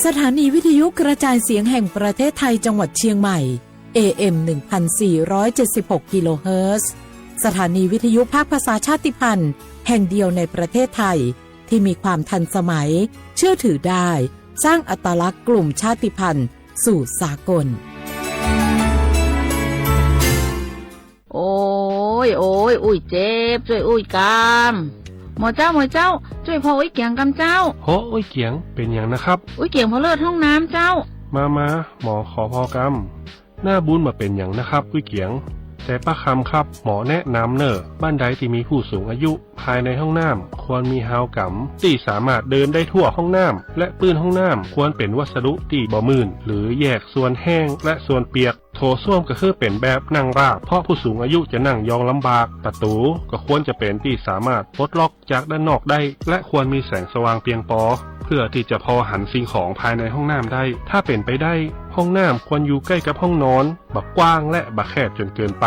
สถานีวิทยุกระจายเสียงแห่งประเทศไทยจังหวัดเชียงใหม่ เอ เอ็ม หนึ่งพันสี่ร้อยเจ็ดสิบหก กิโลเฮิรตซ์ สถานีวิทยุภาคภาษาชาติพันธุ์แห่งเดียวในประเทศไทย ที่มีความทันสมัย เชื่อถือได้ สร้างอัตลักษณ์กลุ่มชาติพันธุ์สู่สากล โอ๊ย โอ๊ย อุ้ยเจ็บ จ้วยอุ้ยกำ หมอเจ้า หมอเจ้า จ้วยพออุ้ยเกียงกำเจ้า โห อุ้ยเกียง เป็นอย่างนะครับ อุ้ยเกียงพอเลิศห้องน้ำเจ้า มา มา หมอขอพอกำ หน้าบุญมาเป็นอย่างนะครับ อุ้ยเกียง แต่ป้าคำครับ หมอแนะนำเนอะ บ้านใดที่มีผู้สูงอายุภายในห้องน้ำ ควรมีฮาวกำ ที่สามารถเดินได้ทั่วห้องน้ำ และปื้นห้องน้ำ ควรเป็นวัสดุที่บ่มื่น หรือแยกส่วนแห้งและส่วนเปียก โถส้วมก็คือเป็นแบบนั่งราบ เพราะผู้สูงอายุจะนั่งยองลำบาก ประตูก็ควรจะเป็นที่สามารถปลดล็อกจากด้านนอกได้ และควรมีแสงสว่างเพียงพอ เพื่อที่จะพอหันสิ่งของภายในห้องน้ำได้ ถ้าเป็นไปได้ ห้องน้ำควรอยู่ใกล้กับห้องนอน บ่กว้างและบ่แคบจนเกินไป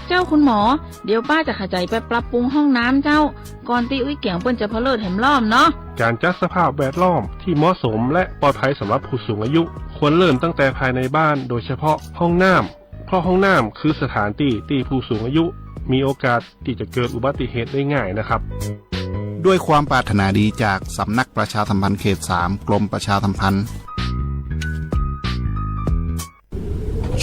เจ้าคุณหมอ เดี๋ยวป้าจะขยายไปปรับปรุงห้องน้ำเจ้า ก่อนตี้อุ้ยเกียงเปิ้นจะพอเลิศแหมรอบเนาะ การจัดสภาพแวดล้อมที่เหมาะสมและปลอดภัยสำหรับผู้สูงอายุ ควรเริ่มตั้งแต่ภายในบ้าน โดยเฉพาะห้องน้ำ เพราะห้องน้ำคือสถานที่ที่ผู้สูงอายุมีโอกาสที่จะเกิดอุบัติเหตุได้ง่ายนะครับ ด้วยความปรารถนาดีจากสำนักประชาสัมพันธ์เขตสาม กรมประชาสัมพันธ์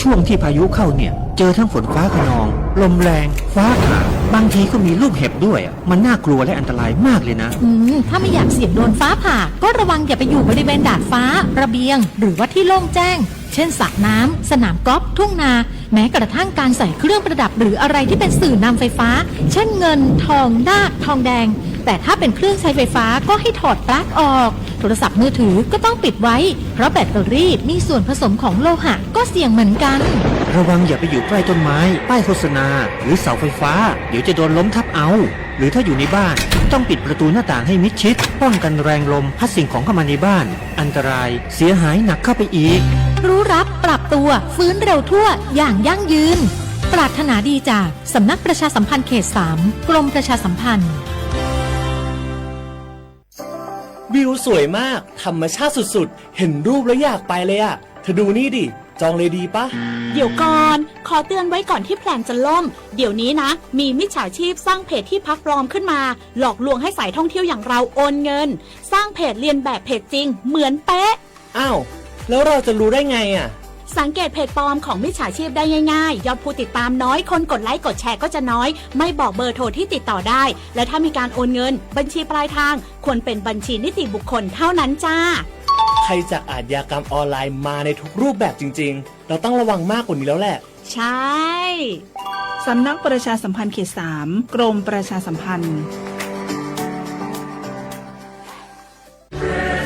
ช่วงที่พายุเข้าเนี่ย เจอทั้งฝนฟ้าคะนอง ลมแรง ฟ้าผ่า บางทีก็มีลูกเห็บด้วยอะ มันน่ากลัวและอันตรายมากเลยนะ อืม ถ้าไม่อยากเสี่ยงโดนฟ้าผ่า ก็ระวังอย่าไปอยู่บริเวณดาดฟ้า ระเบียง หรือว่าที่โล่งแจ้ง เช่นสระน้ำ สนามกอล์ฟ ทุ่งนา แม้กระทั่งการใส่เครื่องประดับหรืออะไรที่เป็นสื่อนำไฟฟ้า เช่นเงิน ทอง นาค ทองแดง แต่ถ้าเป็นเครื่องใช้ไฟฟ้าก็ให้ถอดปลั๊กออก โทรศัพท์มือถือก็ต้องปิดไว้ เพราะแบตเตอรี่มีส่วนผสมของโลหะก็เสี่ยงเหมือนกัน ระวังอย่าไปอยู่ใกล้ต้นไม้ ป้ายโฆษณา หรือเสาไฟฟ้า เดี๋ยวจะโดนล้มทับเอา หรือถ้าอยู่ในบ้าน ต้องปิดประตูหน้าต่างให้มิดชิด ป้องกันแรงลมพัดสิ่งของเข้ามาในบ้าน อันตราย เสียหายหนักเข้าไปอีก รู้รับ ปรับตัว ฟื้นเร็วทั่ว อย่างยั่งยืน ปรารถนาดีจาก สำนักประชาสัมพันธ์เขตสาม กรมประชาสัมพันธ์ วิวสวยมาก ธรรมชาติสุดๆ เห็นรูปแล้วอยากไปเลยอะ เธอดูนี่ดิ จองเลยดีปะ เดี๋ยวก่อน ขอเตือนไว้ก่อนที่แพลนจะล่ม เดี๋ยวนี้นะ มีมิจฉาชีพสร้างเพจที่พักปลอมขึ้นมา หลอกลวงให้สายท่องเที่ยวอย่างเราโอนเงิน สร้างเพจเลียนแบบเพจจริงเหมือนเป๊ะ อ้าว แล้วเราจะรู้ได้ไงอะ สังเกตเพจปลอมของมิจฉาชีพได้ง่ายๆ ยอดผู้ติดตามน้อย คนกดไลค์กดแชร์ก็จะน้อย ไม่บอกเบอร์โทรที่ติดต่อได้ และถ้ามีการโอนเงิน บัญชีปลายทาง ควรเป็นบัญชีนิติบุคคลเท่านั้นจ้า ใครจักอาชญากรรมออนไลน์มาในทุกรูปแบบจริงๆ เราต้องระวังมากกว่านี้แล้วแหละ ใช่ สำนักประชาสัมพันธ์เขตสาม กรมประชาสัมพันธ์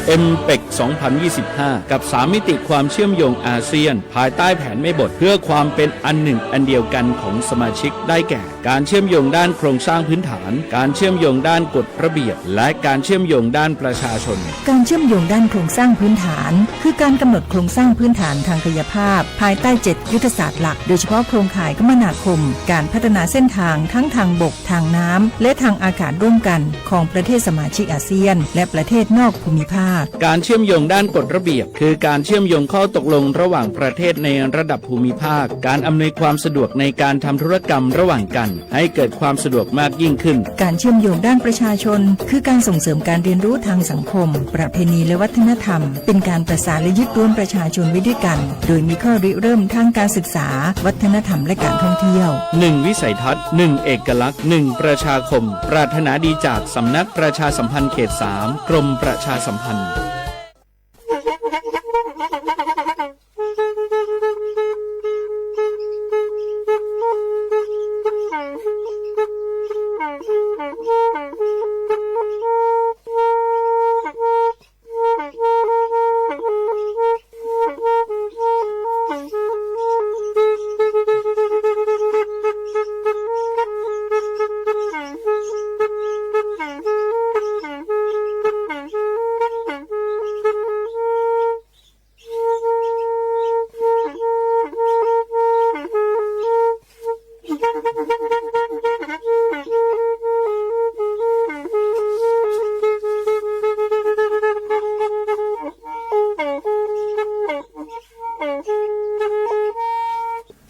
เอ็มเปก สองพันยี่สิบห้า กับสามมิติความเชื่อมโยงอาเซียน ภายใต้แผนแม่บทเพื่อความเป็นอันหนึ่งอันเดียวกันของสมาชิกได้แก่ การเชื่อมโยงด้านโครงสร้างพื้นฐาน การเชื่อมโยงด้านกฎระเบียบ และการเชื่อมโยงด้านประชาชน การเชื่อมโยงด้านโครงสร้างพื้นฐาน คือการกำหนดโครงสร้างพื้นฐานทางกายภาพ ภายใต้เจ็ดยุทธศาสตร์หลัก โดยเฉพาะโครงข่ายคมนาคม การพัฒนาเส้นทางทั้งทางบก ทางน้ำ และทางอากาศร่วมกันของประเทศสมาชิกอาเซียน และประเทศนอกภูมิภาค การเชื่อมโยงด้านกฎระเบียบ คือการเชื่อมโยงข้อตกลงระหว่างประเทศในระดับภูมิภาค การอำนวยความสะดวกในการทำธุรกรรมระหว่างกัน ให้เกิดความสะดวกมากยิ่งขึ้น การเชื่อมโยงด้านประชาชน คือการส่งเสริมการเรียนรู้ทางสังคม ประเพณีและวัฒนธรรม เป็นการประสานและยึดรวมประชาชนไว้ด้วยกัน โดยมีข้อริเริ่มทางการศึกษา วัฒนธรรมและการท่องเที่ยว หนึ่งวิสัยทัศน์ หนึ่งเอกลักษณ์ หนึ่งประชาคม ปรารถนาดีจากสำนักประชาสัมพันธ์เขตสาม กรมประชาสัมพันธ์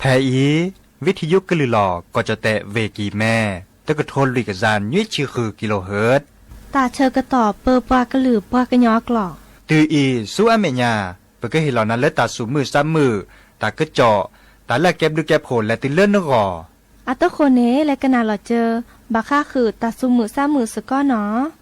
ဖဲအံၤ ဝံထံယိကလုၢ်လီၤ ကီၢ်ကၠီၣ်တဲၣ် ဝ့ၢ်ကံၢ်မဲ တကထိလွံၢ်ကယၤနွံဆံဃုကံလိဟၢၣ်, တၢ်ဆၢကတီၢ်ပၢပှၤကလုာ်ပှၤကညီအကျိာ်, တုၤအံၤဆူအမဲာ်ညါ ပကဟ့ၣ်လီၤနၤလၢတၢ်သူၣ်မုာ်သးမုာ်, တၢ်ကစီၣ်, တၢ်လၢအကဲဘျုးကဲဖှိၣ်လဲၤတုၤလၢနဂီၢ်. အတဃိန့ၣ် လဲၤကနၣ်လီၤစၢၤ ဘၣ်ဃးဃုာ်တၢ်သူၣ်မုာ်သးမုာ်စ့ၢ်ကီးနီၤ.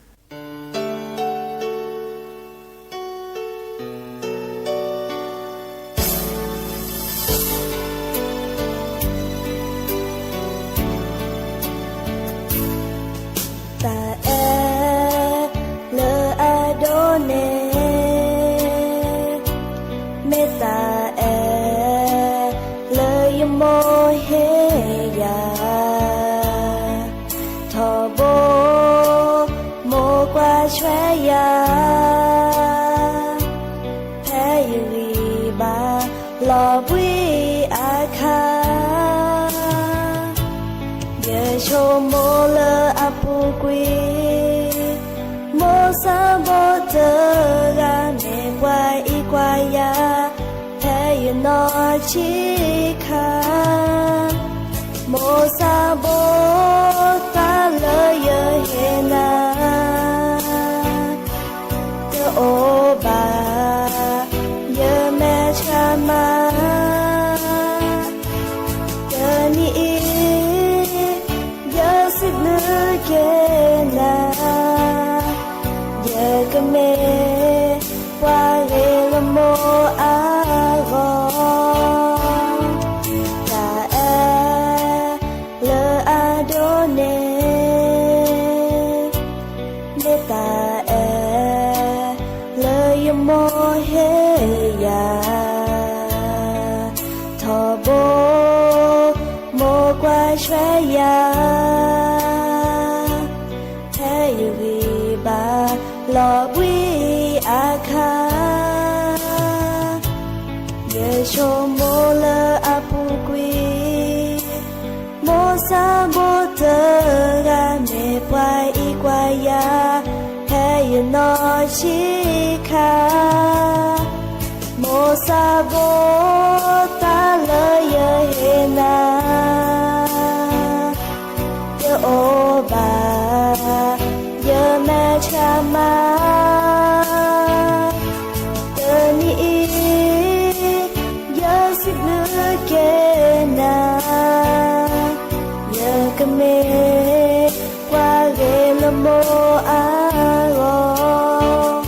တၢ်အဲၣ်လၢအဒိၣ်န့ၣ် မ့ၢ်တၢ်အဲၣ်လၢယမိၢ်ဟ့ၣ်ယၤ, ထီဘိမိၢ်ကွၢ်ထွဲယၤ ဖဲယဂံၢ်ဘါလီၤဘှံးအခါ, ယဆိကမိၣ်လၢအပူၤကွံာ်, မိၢ်သးဘိတဂၤမ့ၢ်ပှၤအံးကွၢ်ယၤ ဖဲယနီၢ်ဆံးခါ, မိၢ်သးဘိသးလၢယဟ့ၣ်နၤ တအိၣ်ဘၣ် ယမဲာ်ဆှးမး, တနံၤအံၤ ယစံးဘျုးက့ၤနၤ, ယကမ့ၢ်ပှၤဂ့ၤလၢမိၢ်အဂီၢ်, တၢ်အဲၣ်လၢအဒိၣ်န့ၣ် မ့ၢ်တၢ်အဲၣ်လၢယမိၢ်ဟ့ၣ်ယၤ, ထီဘိမိၢ်ကွၢ်ထွဲယၤ ဖဲယဂံၢ်ဘါလီၤဘှံးအခါ, ယဆိကမိၣ်လၢအပူၤကွံာ်, မိၢ်သးဘိတဂၤမ့ၢ်ပှၤအံးကွၢ်ယၤ ဖဲယနီၢ်ဆံးခါ, မိၢ်သးဘိသးလၢယဟ့ၣ်နၤ တအိၣ်ဘၣ် ယမဲာ်ဆှးမး, တနံၤအံၤ ယစံးဘျုးက့ၤနၤ, ယကမ့ၢ်ပှၤဂ့ၤလၢမိၢ်အဂီၢ်.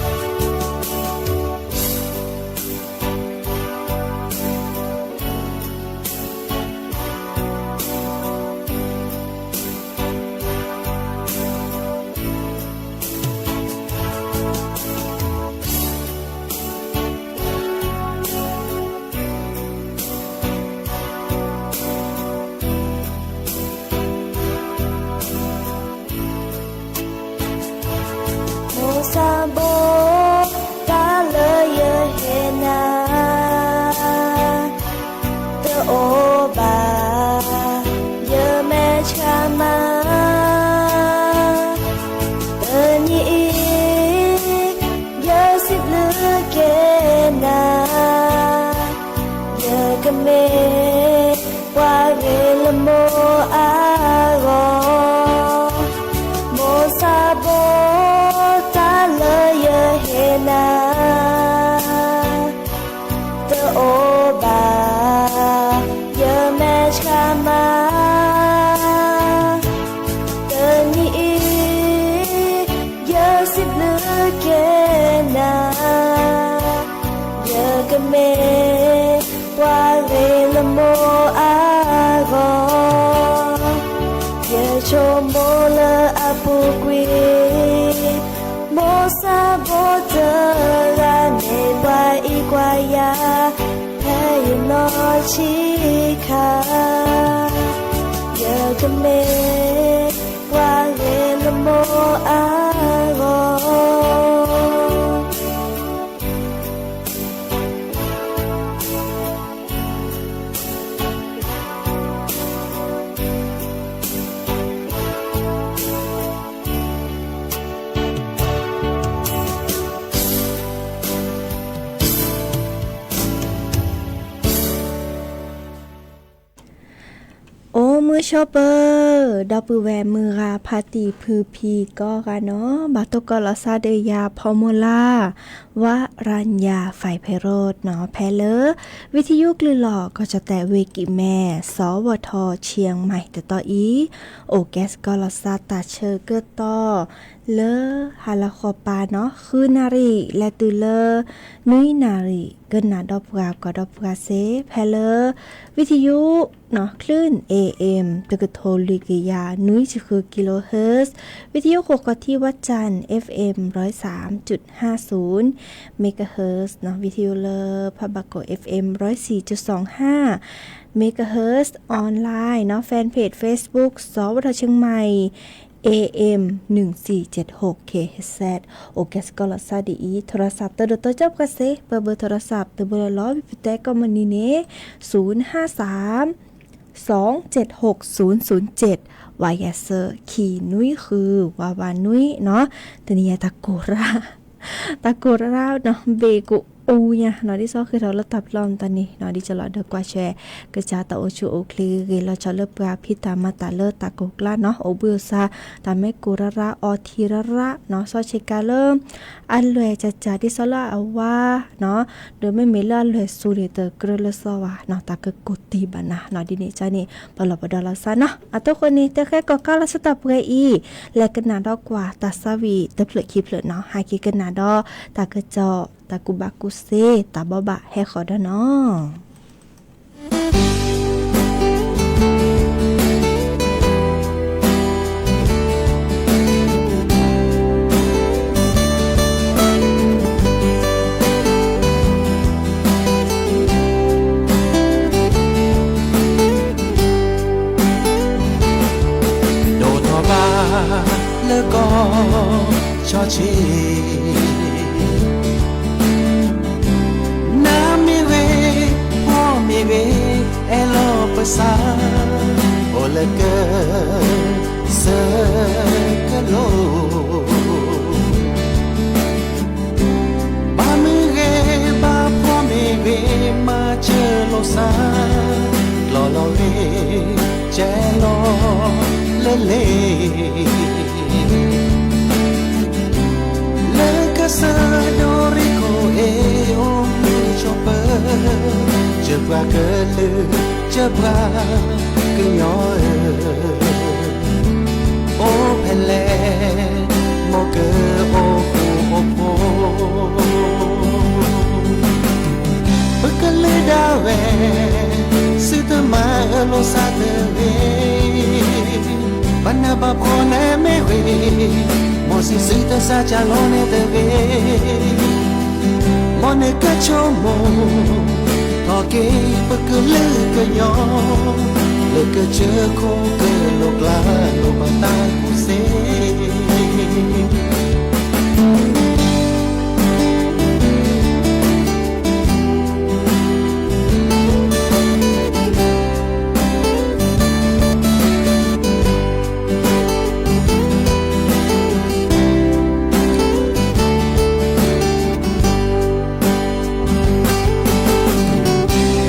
မိၢ်သးဘိသးလၢယဟ့ၣ်နၤ တအိၣ်ဘၣ် ယမဲာ်ဆှးမး, တနံၤအံၤ ယစံးဘျုးက့ၤနၤ, ယကမ့ၢ်ပှၤဂ့ၤလၢမိၢ်အဂီၢ်, မိၢ်သးဘိသးလၢယဟ့ၣ်နၤ တအိၣ်ဘၣ် ယမဲာ်ဆှးမး, တနံၤအံၤ ယစံးဘျုးက့ၤနၤ, ယကမ့ၢ်ပှၤဂ့ၤလၢမိၢ်အဂီၢ်, ယဆိကမိၣ်လၢအပူၤကွံာ်, မိၢ်သးဘိတဂၤမ့ၢ်ပှၤအံးကွၢ်ယၤ ဖဲယနီၢ်ဆံးခါ, ယကမ့ၢ်ပှၤဂ့ၤလၢမိၢ်အဂီၢ်. ဆိပၢၤ ဒီပုၢ်ဝဲၢ်မုၢ်ဂၤဖါတံၢ်ဖုဖံကိးဂၤနီၤ, ဘၣ်တိၢ်ကီးလီၤစၢ်ဒီးယၤ ဖီမိၢ်လၢ် ဝရံယၤ ဖဲဖဲရိၣ်နီၤ, ဖဲလၢ ဝံထယုကလုၢ်လီၤ ကီၢ်ကၠီၣ်တဲၣ်ဝ့ၢ်ကံၢ်မဲ စီၤဝီၤထီၣ် ဆံၣ်မဲၣ် တတီၤအံၤ, အိၣ်ကဲစ့ၢ်ကီးလီၤစၢ်တၢ်ဆၢကတီၢ် လၢဟါလီၤဃီပၤနီၤ, ဃုနၣ်ရံၣ် လဲၤတုၤလၢ နွံနၣ်ရံၣ် ကနၣ်ဒီးပှၤ ကွၢ်ဒီးပှၤစ့ၢ် ဖဲလၢ ဝံထယု နီၤ คลื่น เอเอ็ม တကထိလွံၢ်ကယၤနွံဆံဃု kilohertz, ဝံထယုဃိးကီၢ်ထံ ဝၣ်ကၠၣ် เอฟเอ็ม ร้อยสามจุดห้าศูนย์ megahertz နီၤ, ဝံထယုလၢဖးဘၣ်ကိၣ် เอฟเอ็ม ร้อยสี่จุดสองห้า megahertz, online နီၤ, fanpage Facebook စီၤဝီၤထီၣ် เชียงใหม่ เอเอ็ม หนึ่งสี่เจ็ดหก เคเอชเซด အိၣ်ကဲစ့ၢ်ကီးလီၤစၢ်ဒ်အံၤ, โทรศัพท์ တဒိးတီၤကၠီပှၤစ့ၢ် ပဘၢၣ် โทรศัพท์ တဘိလီၤလီၤ ဝံပတဲကီၢ်မုၢ်နံၤန့ၣ် ศูนย์ห้าสาม สองเจ็ดหก ศูนย์ศูนย์เจ็ด ဝါယၤစၢၤ ခံနွံဃု ဝါဝါနွံနီၤ, တနံၤအံၤတၢ်ကိၢ်ရၣ် တၢ်ကိၢ်ရၣ်နီၤ ဘ့ၣ်ကိၣ်အူညါနီၤ, ဒ်သိးဃ့ထီၣ်လၢတၢ်ပျီမတၤန့ၣ်နီၤ, ဒ်ကလီၤဒီးကွၢ်ရှဲ ကစၢ်တၢ်အိၣ်ဆူၣ်အိၣ်ချ့ဂ့ၤ လီၤဆီလၢပှၤဖံးတၢ်မၤတၢ်လၢတၢ်ကိၢ်ကျါနီၤ, အိၣ်ဘှံးအိၣ်သါ တၢ်မ့ၢ်ကိၢ်ရၣ်ရၣ် အီထံရၣ်ရၣ်နီၤ, စီဆ့ကၤလၢ အလွဲၢ်ကၠၢ်ကၠၢ် ဒ်သိးလၢအဝါနီၤ, ဒီးမ့မ့ၢ်လၢအလွဲၢ်ဆူန့ၣ် တကြၢးလၢစီဝါနီၤ, တၢ်ကကိၢ်တံၢ်ဘၣ်နၤနီၤ, ဒ်န့ၣ်ကန့ၣ် ပလီၢ်ပဒီလီၤစၢ်နီၤ, အတိၢ်ဃိန့ၣ် တၢ်ဃဲကီၢ်ကၢ်လီၤဆၢတၢ်ပှဲၤအံၤ လဲၤကနၣ်ဒီးကွၢ်တၢ်သးဝံၣ်တဖျၢၣ်ခံဖျၢၣ်နီၤ, ဟဲက့ၤကနၣ်ဒီးတၢ်ကစီၣ် တၢ်ကူၣ်ဘၣ်ကူၣ်သ့ တၢ်ဘိးဘၣ်ဟဲဃီၤဒီးနီၤ. ဒိၣ်ထီၣ်ဘၣ်လၢကီၢ် ဆီဆ့ နၤမ့ၢ်ဂ့ၤ, ပှၤမ့ၢ်ဂ့ၤ, အဲၣ်လီၤပသး, အိၣ်လၢကစၢၢ်ကလိၤ, ဘၣ်မ့ၢ်ဂ့ၤ, ဘၣ်ပှၤမ့ၢ်ဂ့ၤ, မၤစၢၤလိာ်သး, ကျီၢ်လီၤဂ့ၤ, ကဲလီၤလၢလ့ လၢကစၢၢ်ဒိၣ်ရံၣ်ခိၣ်အ့ၣ် အိၣ်မူဆိးပၢၤ, စၢၤပှၤကလုာ်, စၢၤပှၤကညီဧၢ, အိၣ်ဖဲလဲၣ်, မ်ကအိၣ်ဃူအိၣ်ဖိး ပကလုာ်ဒၣ်ဝဲ, သုတမၤအၢလိာ်သးတဂ့ၤ, ဘၣ်နးဘၣ်ဖှီၣ်န့ၣ်မ့ၢ်ဂ့ၤ, မ်စံးသုတစးကၢ်လီၤန့ၣ်တဂ့ၤ, မ်နကဆိကမိၣ်, ထီၣ်က့ၤပကလုာ်ကညီ, လၢကစၢၢ်ခိၣ်ကလိၤကျါ လိၣ်ဘၣ်တၢ်ကူၣ်သ့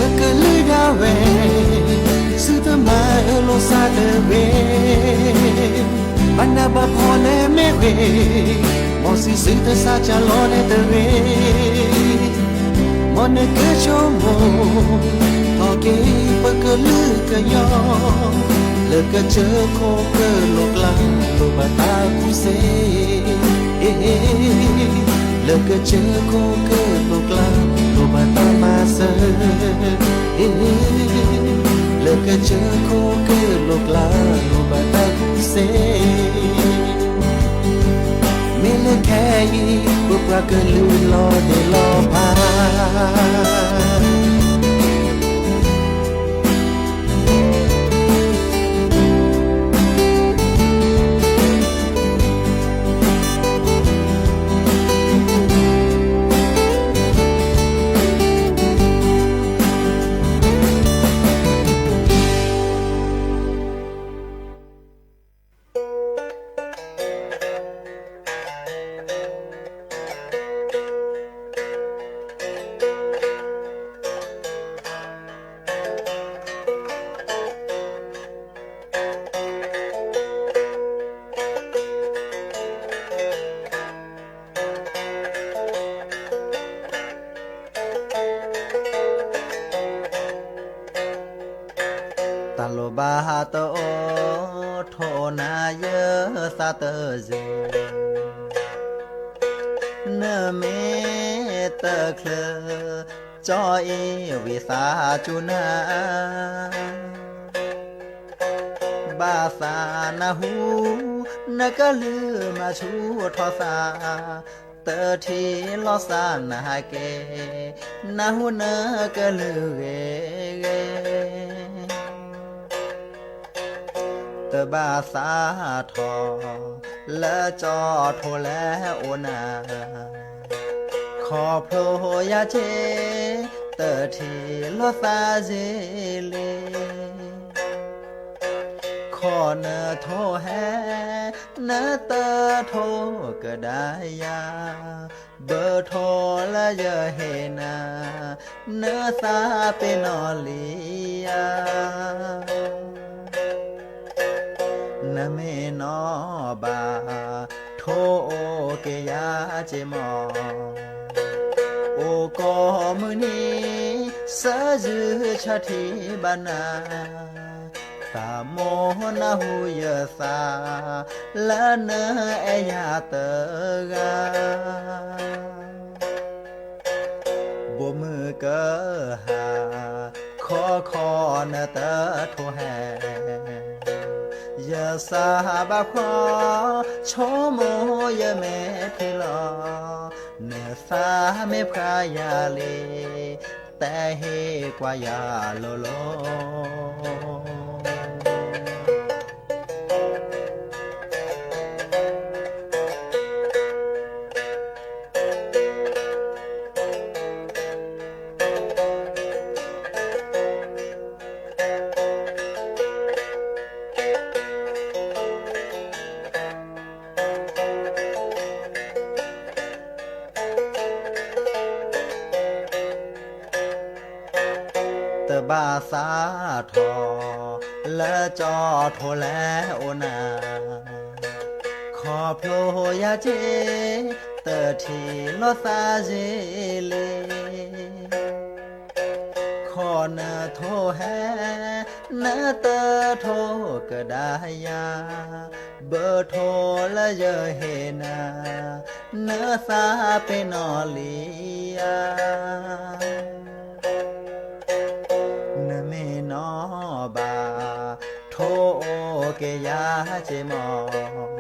ပကလုာ်ဒၣ်ဝဲ, သုတမၤအၢလိာ်သးတဂ့ၤ, ဘၣ်နးဘၣ်ဖှီၣ်န့ၣ်မ့ၢ်ဂ့ၤ, မ်စံးသုတစးကၢ်လီၤန့ၣ်တဂ့ၤ, မ်နကဆိကမိၣ်, ထီၣ်က့ၤပကလုာ်ကညီ, လၢကစၢၢ်ခိၣ်ကလိၤကျါ လိၣ်ဘၣ်တၢ်ကူၣ်သ့ လၢကစၢၢ်ခိၣ်ကလိၤကျါ လိၣ်ဘၣ်တၢ်မၤစၢၤ, လၢကစၢၢ်ခိၣ်ကလိၤကျါ လိၣ်ဘၣ်တၢ်ကူၣ်သ့, မ့ၢ်လၢခဲအံၤ ပပှၤကလုာ်လီၤဒဲးလီၤဖး တအိၣ်ထိးနၤယသးတယုၢ်, နမ့ၢ်တချုး ကၠီအ့ၣ်ဝံသးစူၤနၤ, ဘၣ်သးနၢ်ဟူ နကလုၢ်မၤဆူၣ်ထီၣ်သး, တထံၣ်လီၤသးနၤက့ၤ, နၢ်ဟူနကလုၢ်ဂ့ၤဂ့ၤ တဘၣ်သးထီၣ် လၢကၠီထိးလဲၤအိၣ်နၤ, ခီဖျိယၤက့ၤ တထံၣ်လီၤသးယ့ၤလံ, ခီနထိးဟဲ နတထိးကဒါယၤ, ဘၣ်ထိးလၢယဟ့ၣ်နၤ, နသးပ့ၤနီၣ်လံယၤ နမ့ၢ်နီၣ်ဘၣ် ထိးအိၣ်က့ၤယၤက့ၤမီၢ်, အိၣ်ကိးမုၢ်နံၤ သးယုၢ်ဆၢထံဘၣ်နၤ, တၢ်မိၣ်နၢ်ဟူယသး လၢနအဲၣ်ယၤတဂၤ ဘိးမုၢ်ကဟၣ် ခီခီနတထိးဟဲ, ယသးဘၣ်ဖှီၣ် ဆိကမိၣ်ယမဲာ်ထံလီၤ, နသးမ့ၢ်ဖျါယၤလံ တဟ့ၣ်ကွၢ်ယၤလိၤလိၤ တဘၣ်သးထီၣ် လၢကၠီထိးလဲၤအိၣ်နၤ, ခီဖျိယၤက့ၤ တထံၣ်လီၤသးယ့ၤလံ, ခီနထိးဟဲ နတထိးကဒါယၤ, ဘၣ်ထိးလၢယဟ့ၣ်နၤ နသးပ့ၤနီၣ်လံယၤ နမ့ၢ်နီၣ်ဘၣ် ထိးအိၣ်က့ၤယၤက့ၤမီၢ်,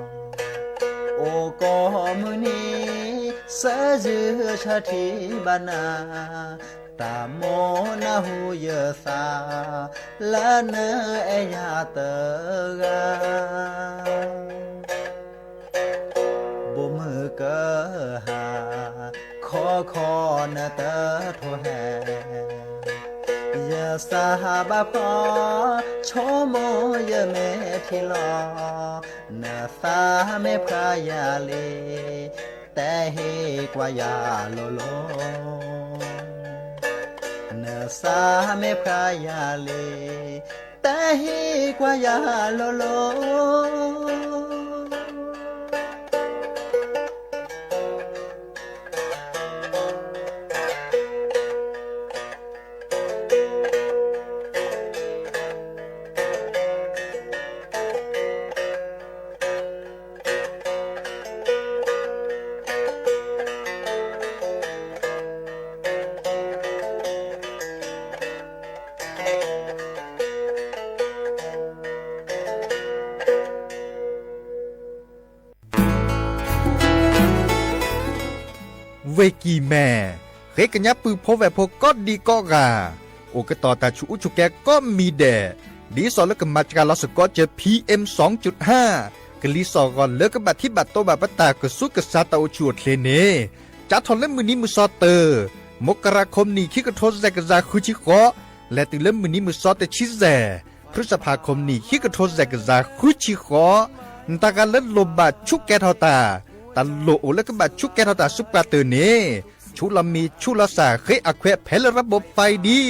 အိၣ်ကိးမုၢ်နံၤ သးယုၢ်ဆၢထံဘၣ်နၤ, တၢ်မိၣ်နၢ်ဟူယသး လၢနအဲၣ်ယၤတဂၤ ဘိးမုၢ်ကဟၣ် ခီခီနတထိးဟဲ, ယသးဘၣ်ဖှီၣ် ဆိကမိၣ်ယမဲာ်ထံလီၤ, နသးမ့ၢ်ဖျါယၤလံ တဟ့ၣ်ကွၢ်ယၤလိၤလိၤ, နသးမ့ၢ်ဖျါယၤလံ တဟ့ၣ်ကွၢ်ယၤလိၤလိၤ ဝ့ၢ်ကံၢ်မဲာ်, ဃ့ကညးပုၢ်ဖိဝဲၢ်ဖိကိးဒံကိးဂၤ, အိၣ်ကတီၤတၢ်ဆူးအူဆူးကဲကိးမံၤဒဲး, ဒ်သိးလၢကမၤစှၤလီၤစ့ၢ်ကီးစ့ၢ် PM စင် ကလံၤစိးဂီၤ လၢကဘၣ်ထံၣ်ဘၣ်တိဘၣ်ပတၢ်ကဆူးကစးတၢ်အိၣ်ဆူၣ်အိၣ်ချ့န့ၣ်, ကၠါထီၣ်လၢမုၢ်နံၤမုၢ်သီတၢၢ်, မကရၤ ခီပနံၣ် ခံကထိတဆံဃိး, လဲၤတုၤလၢမုၢ်နံၤမုၢ်သီတဆံယဲၢ်, ဖုစဖး ခီပနံၣ် ခံကထိတဆံဃိး, နတၢ်ဂၤလၢလိၣ်ဘၣ်ဆူးကဲထီၣ်တၢ်, တၢ်လိၣ်အိၣ်လၢကဘၣ်ဆူးကဲထီၣ်တၢ်ဆူပှၤတၢၢ်န့ၣ်, ဆူးလီၤမံၤဆူးလီၤစၢ် ဃ့အခွဲးဖဲလၢ ရးဘိးဖးဒံ,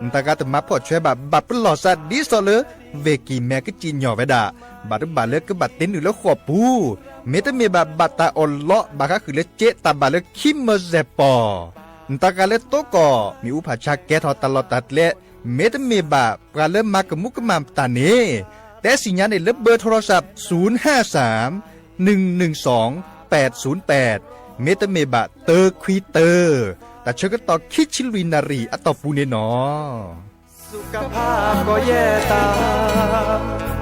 နတၢ်ဂၤတမၤဖှီၣ်ဆွဲဘၣ် ဘၣ်ပလီၢ်စးဒ်သိးလၢ ဝ့ၢ်ကံၢ်မဲာ်ကစံၣ်ညီၣ်ဝဲဒၣ်, ဘၣ်တဘၣ်လၢကဘၣ်တ့နုာ်လၢဃိာ်ပူၤ, မ့တမ့ၢ်ဘၣ် ဘၣ်တၢ်အီၣ်လီး ဘၣ်ဃးဃုာ်လၢစ့တၢ်ဘၣ်လၢခံမၢစဲၢ်ပီၤ, နတၢ်ဂၤလၢတိကီၢ် မ့ၣ်အူဖးဆါကဲထီၣ်တၢ်လီၢ်တၢ်ကျဲ, မ့တမ့ၢ်ဘၣ်ပှၤလၢမၤကမူကမၣ်တၢ်န့ၣ် တဲသ့ၣ်ညါန့ၣ်လၢ เบอร์โทรศัพท์ ศูนย์ห้าสาม หนึ่งหนึ่งสอง แปดศูนย์แปด မ့တမ့ၢ်ဘၣ်တၢခွံတၢ တၢ်ဆၢကတီၢ်ခံဆံလွံၢ်နၣ်ရံၣ်အတီၢ်ပူၤန့ၣ်လီၤ.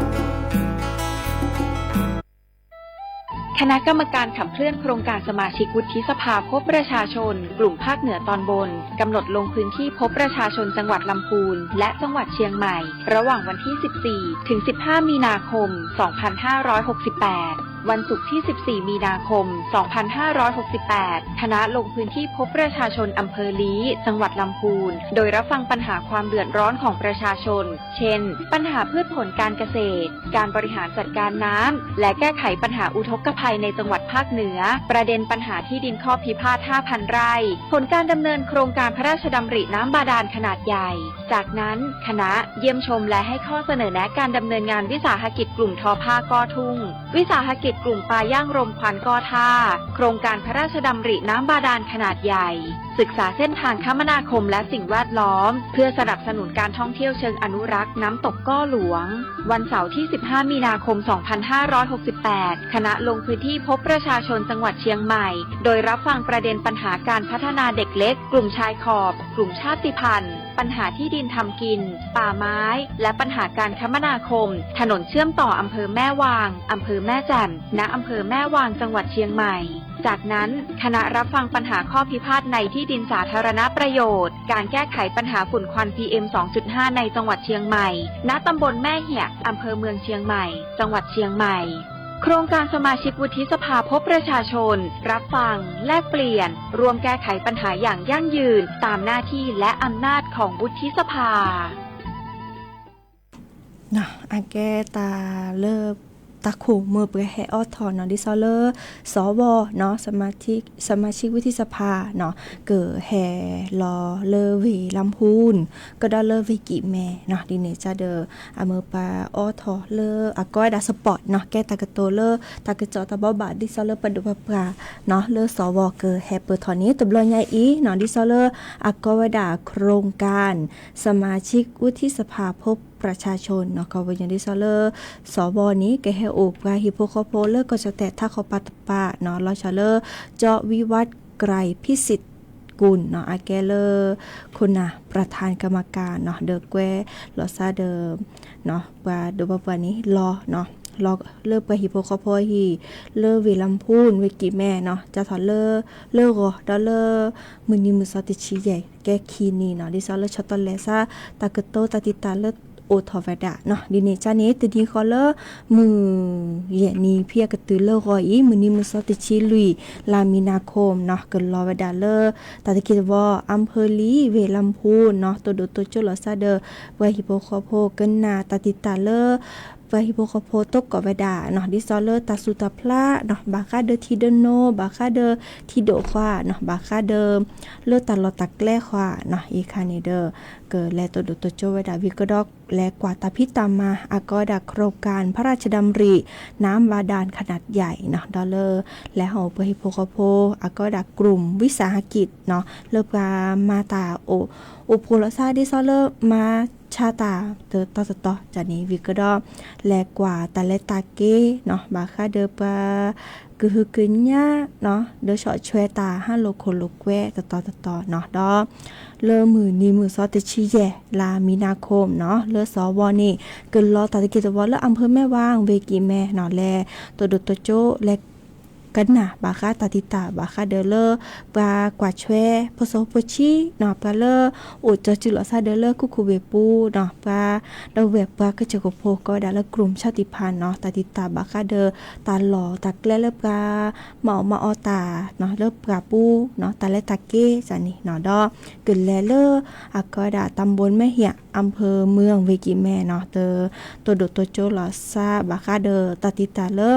คณะกรรมการขับเคลื่อนโครงการสมาชิกวุฒิสภาพบประชาชนกลุ่มภาคเหนือตอนบน กำหนดลงพื้นที่พบประชาชนจังหวัดลำพูน และจังหวัดเชียงใหม่ ระหว่างวันที่ สิบสี่ ถึง สิบห้า มีนาคม สองพันห้าร้อยหกสิบแปด วันศุกร์ที่ สิบสี่ มีนาคม สองพันห้าร้อยหกสิบแปด คณะลงพื้นที่พบประชาชนอำเภอลี้ จังหวัดลำพูน โดยรับฟังปัญหาความเดือดร้อนของประชาชน เช่น ปัญหาพืชผลการเกษตร การบริหารจัดการน้ำ และแก้ไขปัญหาอุทกภัยในจังหวัดภาคเหนือ ประเด็นปัญหาที่ดินข้อพิพาท ห้าพัน ไร่ ผลการดำเนินโครงการพระราชดำริน้ำบาดาลขนาดใหญ่ จากนั้น คณะเยี่ยมชมและให้ข้อเสนอแนะการดำเนินงานวิสาหกิจกลุ่มทอผ้าก้อทุ่ง วิสาหกิจกลุ่มปลาย่างรมควันก้อท่า โครงการพระราชดำริน้ำบาดาลขนาดใหญ่ ศึกษาเส้นทางคมนาคมและสิ่งแวดล้อม เพื่อสนับสนุนการท่องเที่ยวเชิงอนุรักษ์น้ำตกก้อหลวง วันเสาร์ที่ สิบห้า มีนาคม สองพันห้าร้อยหกสิบแปด คณะลงพื้นที่พบประชาชนจังหวัดเชียงใหม่ โดยรับฟังประเด็นปัญหาการพัฒนาเด็กเล็ก กลุ่มชายขอบ กลุ่มชาติพันธุ์ ปัญหาที่ดินทำกิน ป่าไม้ และปัญหาการคมนาคม ถนนเชื่อมต่ออำเภอแม่วาง อำเภอแม่แจ่ม ณ อำเภอแม่วาง จังหวัดเชียงใหม่ จากนั้น คณะรับฟังปัญหาข้อพิพาทในที่ดินสาธารณประโยชน์ การแก้ไขปัญหาฝุ่นควัน พีเอ็ม สองจุดห้า ในจังหวัดเชียงใหม่ ณ ตำบลแม่เหียะ อำเภอเมืองเชียงใหม่ จังหวัดเชียงใหม่ โครงการสมาชิกวุฒิสภาพบประชาชน รับฟัง แลกเปลี่ยน ร่วมแก้ไขปัญหาอย่างยั่งยืน ตามหน้าที่และอำนาจของวุฒิสภา အကဲတၢ်လၢ တၢ်ခိၣ်မုၢ်ပှဲၤဟဲအီထီၣ်နီၤ ဒ်သိးလၢ สว နီၤ สมาชิกวุฒิสภาနီၤ ကဟဲလီၤလၢဝ့ၢ်လမ်းဖူး ကဒီးလၢဝ့ၢ်ကံၣ်မဲနီၤ ဒ်န့ၣ်ကဒီး အမ့ၢ်ပှၤအီထီၣ်လၢအကီဝဲဒၣ် support နီၤ ကဲတၢ်ကတိၤလၢ တၢ်ကစီၣ်တၢ်ဘိးဘၣ် ဒ်သိးလၢပှၤဒိၣ်ပှၤပှၢ်နီၤ လၢ สว ကဟဲပၢၢ်ထီၣ်န့ၣ် တဘျီညါအံၤနီၤ ဒ်သိးလၢ အကီဝဲဒၣ် โครงการ สมาชิกวุฒิสภาพบประชาชนနီၤ ကီဝဲဒၣ်ဒ်သိးလၢ สว န့ၣ် ကဟဲအိၣ်ပှၤဟံၣ်ဖိဃီဖိလၢကီၢ်ကၠီၣ်တဲၣ်ထးခီပၤတပၤနီၤ လီၤဆီလၢ เจ้าวิวัฒน์ไกรพิสิทธิ์กุลနီၤ အကဲလၢ ခိၣ်နၢ် ประธานกรรมการနီၤ ဒီးကွဲးလီၤစၢ်ဒီး ပှၤဒိၣ်ပှၤပှၢ်န့ၣ် လီၤ လီၤလၢပှၤဟံၣ်ဖိဃီဖိအဟံၣ် လၢဝ့ၢ်လမ်းဖူး ဝ့ၢ်ကံၣ်မဲနီၤ စးထီၣ်လၢ လၢဂီၤဒီးလၢ မုၢ်နံၤမုၢ်သီတဆံယဲၢ် ကဲခံနံၤနီၤ ဒ်သိးလၢဆီတလဲစၢ် တၢ်ကတိၤတၢ်တံာ်တာ်လၢအိၣ်ထီၣ်ဝဲဒၣ်နီၤ ဒ်န့ၣ်ကန့ၣ် တနံၤဃီလၢ မုၢ်ယဲၢ်နံၤဖဲအကတုၤလၢဂီၤအံၤ မုၢ်နံၤမုၢ်သီတဆံလွံၢ် လါမံၤနၤခိၣ်နီၤ ကလီၤဝဲဒၣ်လၢ တၢ်တက့ၢ်တဘီ อำเภอลี้ ဝ့ၢ်လမ်းဖူးနီၤ တိၢ်ဒိၣ်တိၢ်ကၠိလီၤစၢ်ဒီး ပှၤဟံၣ်ဖိဃီဖိ ကနၣ်တၢ်တံာ်တာ်လၢ ပှၤဟံၣ်ဖိဃီဖိသကိးဝဲဒၣ်နီၤ ဒ်သိးလၢတၢ်စူၢ်တၢ်ဖျါနီၤ ဘၣ်ဃးဒီးထံဒိၣ်နိ ဘၣ်ဃးဒီးထံဒိၣ်ခွါနီၤ ဘၣ်ဃးဒီး လၢတၢ်လီၢ်တၢ်ကျဲခွါနီၤ အံၤခါန့ၣ်ဒီး ကလဲၤတိၢ်ဒိၣ်တိၢ်ကၠိဝဲဒၣ်ဝံၤကဒီး လဲၤကွၢ်တၢ်ဖံးတၢ်မၤ အကီဝဲဒၣ် โครงการพระราชดำริน้ำบาดาลขนาดใหญ่နီၤ ဒီးလၢ လဲၤဟးအိၣ်ပှၤဟံၣ်ဖိဃီဖိ အကီဝဲဒၣ် กลุ่มวิสาหกิจနီၤ လၢပှၤမၤတၢ်အိၣ် အိၣ်ဖှိၣ်လီၤစၢ်ဒ်သိးလၢမၤဆါတၢ်တတီၤတတီၤန့ၣ် ဝံၤကဒီး လဲၤကွၢ်တၢ်လဲၤတၢ်က့ၤနီၤ ဘၣ်ဃးဒီးပှၤ ကဟုကညီၤနီၤ ဒီးဆီၣ်ထွဲတၢ်ဟးလိာ်ခိၣ်လိာ်ကွဲတတီၤတတီၤနီၤ ဒီး လၢမုၢ်နံၤမုၢ်သီတဆံယဲၢ် လါမံၤနၤခိၣ်နီၤ လၢ สว န့ၣ် ကလီၤတၢ်တက့ၢ်တဘီလၢ อำเภอแม่วาง ဝ့ၢ်ကံၣ်မဲနီၤ လဲၤတိၢ်ဒိၣ်တိၢ်ကၠိ လဲၤ ကနၣ်ဘၣ်ဃးတၢ်တံာ်တာ် ဘၣ်ဃးဒီးလၢ ပှၤကွၢ်ထွဲ ဖိစီဖိဆှံနီၤ ပှၤလၢ အိၣ်ကၠီစုလီၤစၢ်ဒီးလၢ ခိခိၣ်ဝ့ၢ်ပူၤနီၤ ပှၤဒီပုၢ်ဝဲၢ်ပှၤကစၢၢ်ခိၣ်ဖိ ကိးဝဲဒၣ်လၢ กลุ่มชาติพันธุ์နီၤ တၢ်တံာ်တာ်ဘၣ်ဃးဒီး တၢ်လီၢ်တၢ်ကျဲလၢပှၤ မၤအီၣ်မၤအီတၢ်နီၤ လၢပှၤပူၤနီၤ တၢ်လဲၤတၢ်က့ၤန့ၣ်နီၤ ဒီး ကလဲၤလၢ အကီဝဲဒၣ် ตำบลแม่เหียะ อำเภอเมือง ဝ့ၢ်ကံၣ်မဲနီၤ တ တိၢ်ဒိၣ်တိၢ်ကၠိလီၤစၢ် ဘၣ်ဃးဒီးတၢ်တံာ်တာ်လၢ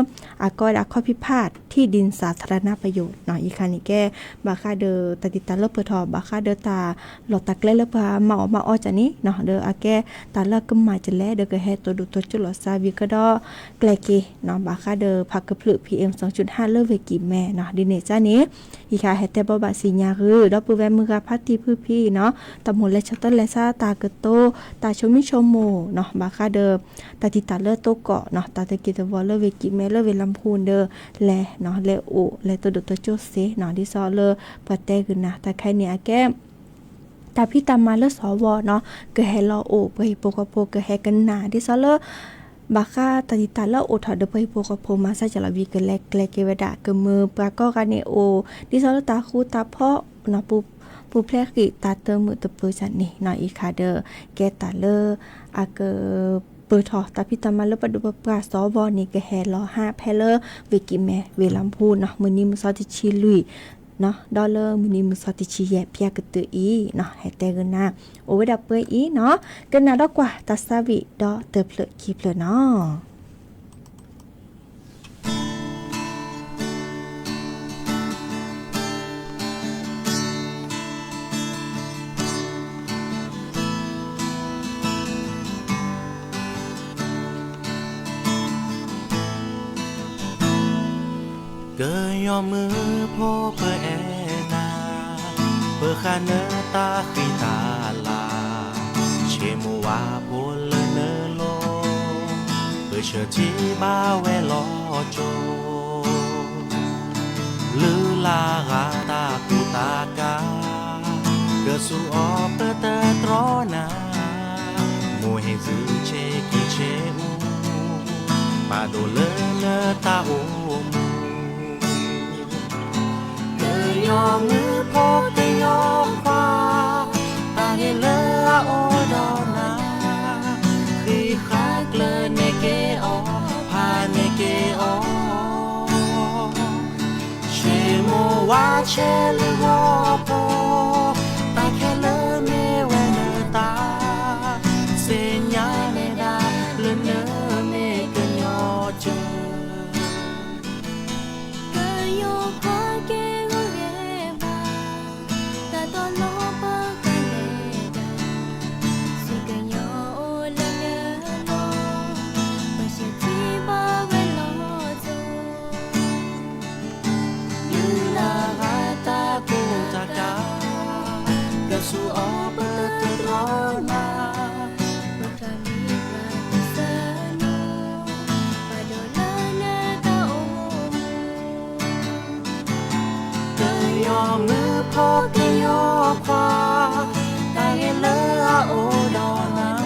အကီဝဲဒၣ် ข้อพิพาทที่ดิน ဒီးအကဲ ဘၣ်ဃးဒီးတၢ်လီၢ်တၢ်ကျဲလၢပှၤမၤအီၣ်မၤအီၣ်ကန့ၣ်နီၤ, ယခါန့ၣ်ကဲ ဘၣ်ဃးဒီးတၢ်ဒ်တၢ်လၢပၢၢ်ထီၣ် ဘၣ်ဃးဒီးတၢ်လီၢ်တၢ်ကျဲလၢပှၤမၤအီၣ်မၤအီၣ်ကန့ၣ်နီၤ, ဒီးအကဲ တၢ်လၢအကမၣ်ကလဲၣ် ဒီးကဟဲတိၢ်ဒိၣ်တိၢ်ကၠိလိာ်သးဝံၤကဒီး ကျဲက့ၤနီၤ, ဘၣ်ဃးဒီးဖးကဖျုး PM စံးဆူၣ်တဟါလၢဝ့ၢ်ကံၢ်မဲနီၤ, ဒ်န့ၣ်ကန့ၣ် ယခါဟဲတဲဘၣ်ဘၣ်စံညါဂ့ၤ ဒီပုၢ်ဝဲၢ်မုၢ်ဂၤဖါတံၢ်ဖုဖံနီၤ, တၢ်မိၣ်လဲၤဆီတလဲၤဆါ တၢ်ကတိၤ တၢ်ဆိမိၣ်ဆိကမိၣ်နီၤ, ဘၣ်ဃးဒီး တၢ်တံၢ်တၢ်လၢတိၢ်ကီၢ်နီၤ, တၢ်တက့ၢ်တဝီၤလၢဝ့ၢ်ကံၢ်မဲလၢဝ့ၢ်လါမူဒီး လဲၤနီၤ, လဲၤအိၣ် လဲၤတိၢ်ဒိၣ်တိၢ်ကၠိစ့နီၤ, ဒ်သိးလၢပှၤတဲဂ့ၤနၤ တၢ်ခဲအံၤန့ၣ် အကဲ တၢ်ဖံးတၢ်မၤလၢစီၤဝီနီၤ, ကဟဲလီၤအိၣ် ပှၤဟံၣ်ဖိဃီဖိ ကဟဲကနၣ် ဒ်သိးလၢ ဘၣ်ဃးတၢ်တံၢ်တၢ်လၢအိၣ်ထီၣ်ဒီးပှၤဟံၣ်ဖိဃီဖိ မၤစၢၤကလီၤဝံၤ ကလဲၤကျဲက့ၤဝဲဒၣ် ကမၢပှၤကိးဂၤန့ၣ်အိၣ် ဒ်သိးလၢတၢ်ဃူတၢ်ဖိးနီၤ, ပူၤ ပူၤဖျဲးဃံးတၢ်တမုာ်တပၢၤန့ၣ်နီၤ, ယခါဒီး ကဲတၢ်လၢ အက ပၢၢ်ထီၣ်တၢ်ဖံးတၢ်မၤလၢပှၤဒိၣ်ပှၤပှၢ်စီၤဝီန့ၣ် ကဟဲလီၤဟးဖဲလၢ ဝ့ၢ်ကံၢ်မဲ ဝ့ၢ်လါမူနီၤ, မုၢ်နံၤမုၢ်သီတဆံလွံၢ်နီၤ, ဒီးလၢမုၢ်နံၤမုၢ်သီတဆံယဲၢ် ဖဲအကတၢၢ်အံၤနီၤ, ဟဲတဲဂ့ၤနၤ အိၣ်ဝဲဒၣ်ပှဲၤအံၤနီၤ, ကနၣ်ဒီးကွၢ်တၢ်သးဝံၣ် ဒီးတဖျၢၣ်ခံဖျၢၣ်နီၤ. ကညီမုၣ်ဖိပအဲၣ်နၤ, ပဃၣ်နတၢ်ဃံတၢ်လၤ, ဆ့မိၣ်ဝါဖိလၢနလိၤ, ပဆၢထံၣ်ဘၣ်ဝဲလီၤကၠိ လုၢ်လၢ်ဂၤတၢ်ကူတၢ်ကၤ, ကစူၢ်အီၤပတတြီနၤ, မိၢ်ဟ့ၣ်သုဆ့ကံဆ့အူ, ပာ်ဒိၣ်လၢနတၢ်အိၣ်မူ. ကညီမုၣ်ဖိကညီခွါ, တၢ်ဂ့ၢ်လၢအအိၣ်ဒီးနၤ, ဃံးဃာ်ကျၢၢ်န့ၢ်က့ၤအီၤ, ဖးန့ၢ်က့ၤအီၤ, ဆ့မိၣ်ဝါဆဲးလုၢ်ဂီၤဖိ, တၢ်ခဲလၢာ်မ့ၢ်ဝဲနတၢ်, သ့ၣ်ညါနဲဒၣ်လၢနမ့ၢ်ကညီကၢၤ ကညီခွါက့ၤဂီၤဂ့ၤဘၣ်, တၢ်တီလိၤပဃၣ်နဲဒၣ်, စံးကညီအိၣ်လၢနလိၤ, ပဆၢထံၣ်ဘၣ်ဝဲလီၤကၠိ လုၢ်လၢ်ဂၤတၢ်ကူတၢ်ကၤ, ကစူၢ်အီၤပတတြီနၤ, ပတၢ်မံၤပှၤတသၢနၤ, ပာ်ဒိၣ်လၢနတၢ်အိၣ်မူ. ကညီမုၣ်ဖိကညီခွါ, တၢ်ဂ့ၢ်လၢအအိၣ်ဒီးနၤ,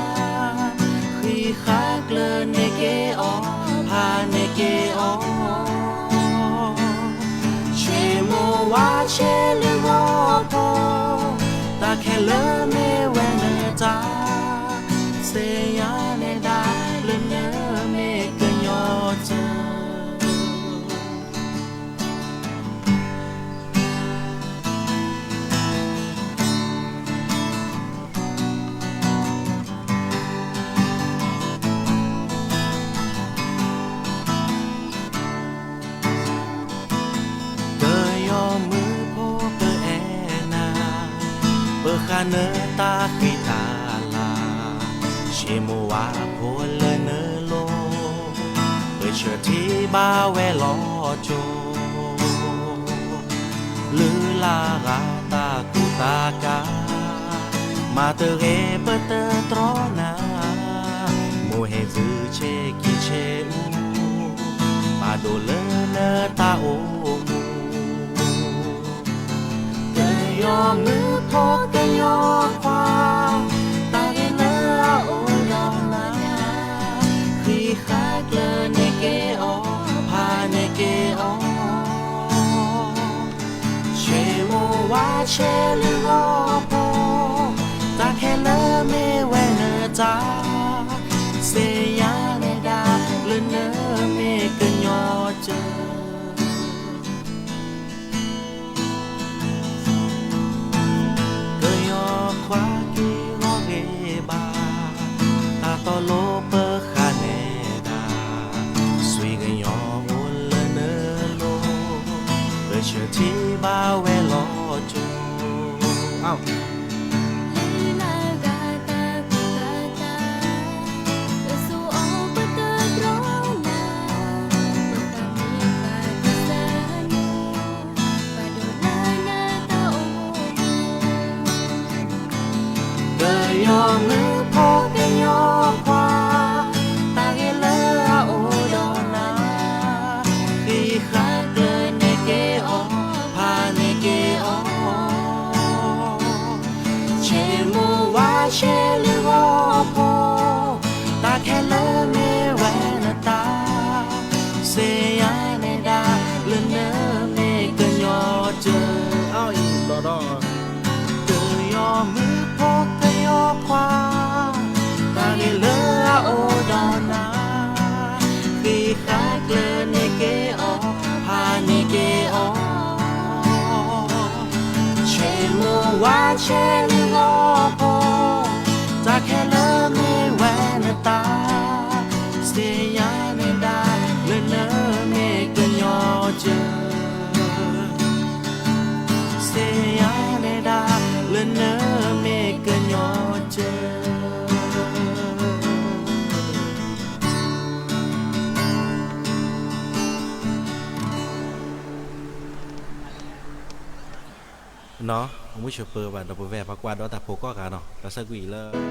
ဃံးဃာ်ကျၢၢ်န့ၢ်က့ၤအီၤ, ဖးန့ၢ်က့ၤအီၤ, ဆ့မိၣ်ဝါဆဲးလုၢ်ဂီၤဖိ, တၢ်ခဲလၢာ်မ့ၢ်ဝဲနတၢ်, သ့ၣ်ညါနဲဒၣ်လၢနမ့ၢ်ကညီကၢၤ ကညီမုၣ်ဖိပအဲၣ်နၤ, ပဃၣ်နတၢ်ဃံတၢ်လၤ, ဆ့မိၣ်ဝါဖိလၢနလိၤ, ပဆၢထံၣ်ဘၣ်ဝဲလီၤကၠိ လုၢ်လၢ်ဂၤတၢ်ကူတၢ်ကၤ, မၤတဂ့ၤပတတြီနၤ, မိၢ်ဟ့ၣ်သုဆ့ကံဆ့အူ, ပာ်ဒိၣ်လၢနတၢ်အိၣ်မူ. ကညီမုၣ်ဖိကညီခွါ, တၢ်ဂ့ၢ်လၢအအိၣ်ဒီးနၤ, ဃံးဃာ်ကျၢၢ်န့ၢ်က့ၤအီၤ, ဖးန့ၢ်က့ၤအီၤ, ဆ့မိၣ်ဝါဆဲးလုၢ်ဂီၤဖိ, တၢ်ခဲလၢာ်မ့ၢ်ဝဲနတၢ်, သ့ၣ်ညါနဲဒၣ်လၢနမ့ၢ်ကညီကၢၤ ကညီခွါက့ၤဂီၤဂ့ၤဘၣ်, တၢ်တီလိၤပဃၣ်နဲဒၣ်, စံးကညီအိၣ်လၢနလိၤ, ဆၢထံၣ်ဘၣ်ဝဲလီၤကၠိ, လၢဂၤတၢ်ကူၣ်ဘၣ်တၢ်, ကဆိၣ်အီၤပတြီနၤ, ပတၢ်မ့ၢ်ဘၣ်တၢ်ဆၢနၤ, ဘၣ်ဒိနၤနတၢ်အိၣ်မူ ကညီမုၣ်ဖိကညီခွါ, တၢ်ဂ့ၤလၢအအိၣ်ဒီးနၤ, ဃ့ဃာ်ကျၢၤန့ၢ်က့ၤအီၤ, ဖးန့ၢ်က့ၤအီၤ, ဆ့မိၢ်ဝါဆ့လံဂီၢ်ဖိ, တၢ်ခဲလၢာ်မ့ၢ်ဝဲနတၢ်, စ့ယါနဲဒၣ်လၢနမ့ၢ်ကညီကၢၤ, အီၤအံၤဘျီဒီး ကညီမုၣ်ဖိကညီခွါ, တၢ်ဂ့ၤလၢအအိၣ်ဒီးနၤ, ဃ့ဃာ်ကျၢၤန့ၢ်က့ၤအီၤ, ဖးန့ၢ်က့ၤအီၤ, ဆ့မိၢ်ဝါဆ့လံဂီၢ်ဖိ, တၢ်ခဲလၢာ်မ့ၢ်ဝဲနတၢ်, စ့ယါနဲဒၣ်လၢနမ့ၢ်ကညီကၢၤ စ့ယါနဲဒၣ်လၢနမ့ၢ်ကညီကၢၤ, နီၢ်, မုၢ်ဆၢပၢဘၣ်ဒီးပဝဲပှၤကွၢ်ဒီးတၢ်ဖိကိးဂၤနီၢ်, တၢ်ဆၢကွံာ်အံၤလၢ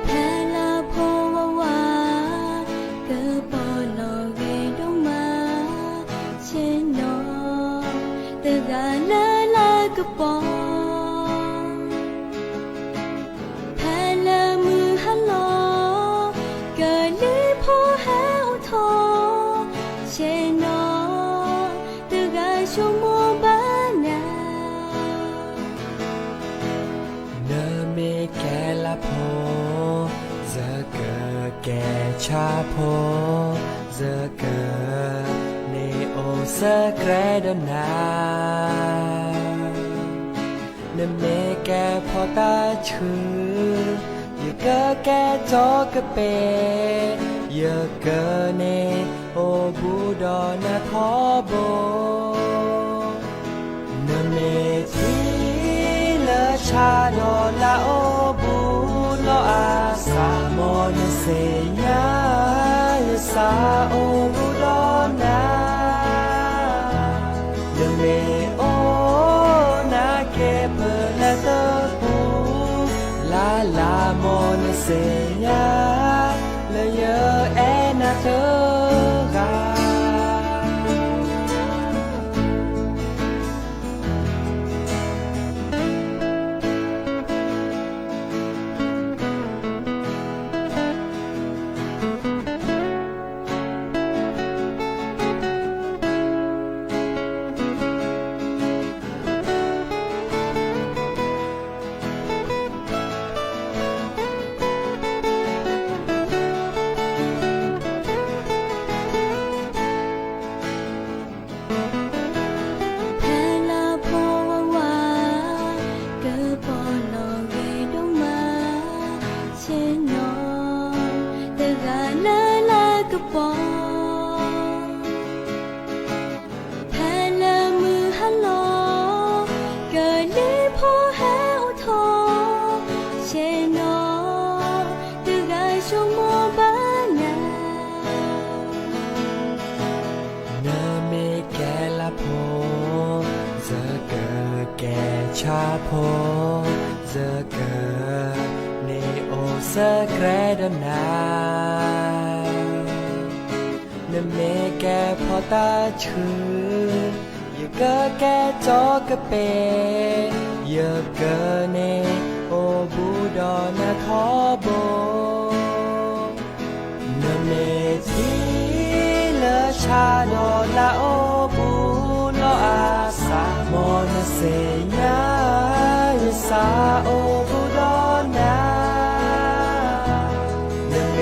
ဖဲလၢဖိဝဲဝါ, ကပီၤလီၤဂ့ၤဒိၣ်မး, ဆ့ၣ်နီၤ, တဂၤလၢလၢကပီၤ ဖဲလၢမုၢ်ဟါလီၤ, ကလံၤဖိဟဲအိၣ်ထီၣ်, ဆ့ၣ်နီၤ, တဂၤဆိကမိၣ်ဘၣ်နၤ, နမ့ၢ်ကဲလၢဖိ, ယကကဲဆၣ်ဖိ, ယက န့ၣ်အိၣ်ဆၢကြဲဒီးနၤ, နမ့ၢ်ကဲဖီတၢ်ဆှု, ယကကဲတီကပ့ၤ, ယကန့ၢ်အိၣ်ဘူးဒီးနၤထီဘိ နမ့ၢ်ထံလၢဆၣ်ဒီးလၢအိၣ်ဘူးနီၢ်အါစၢ်, မ်နသ့ၣ်ညါ ယသးအိၣ်ဘူးဒီးနၤ, နမ့ၢ်အိၣ်နၤက့ၤပလၢတပူၤ, လၢ်လၢ် မ်နသ့ၣ်ညါ လၢယအဲၣ်နၤတဂၤ. ဖဲလၢဖိဝဲဝါ, ကပီၤလီၤဂ့ၤဒိၣ်မး, ဆ့ၣ်နီၤ, တဂၤလၢလၢကပီၤ ဖဲလၢမုၢ်ဟါလီၤ, ကလံၤဖိဟဲအိၣ်ထီၣ်, ဆ့ၣ်နီၤ, တဂၤဆိကမိၣ်ဘၣ်နၤ, နမ့ၢ်ကဲလၢဖိ, ယကကဲဆၣ်ဖိ, ယကန့ၢ်အိၣ်ဆၢကြဲဒီးနၤ နမ့ၢ်ကဲဖီတၢ်ဆှု, ယကကဲတီကပ့ၤ, ယကန့ၢ်အိၣ်ဘူးဒီးနၤထီဘိ. နမ့ၢ်ထံလၢဆၣ်ဒီးလၢအိၣ်ဘူးနီၢ်အါစၢ်, မ်နသ့ၣ်ညါ ယသးအိၣ်ဘူးဒီးနၤ, နမ့ၢ်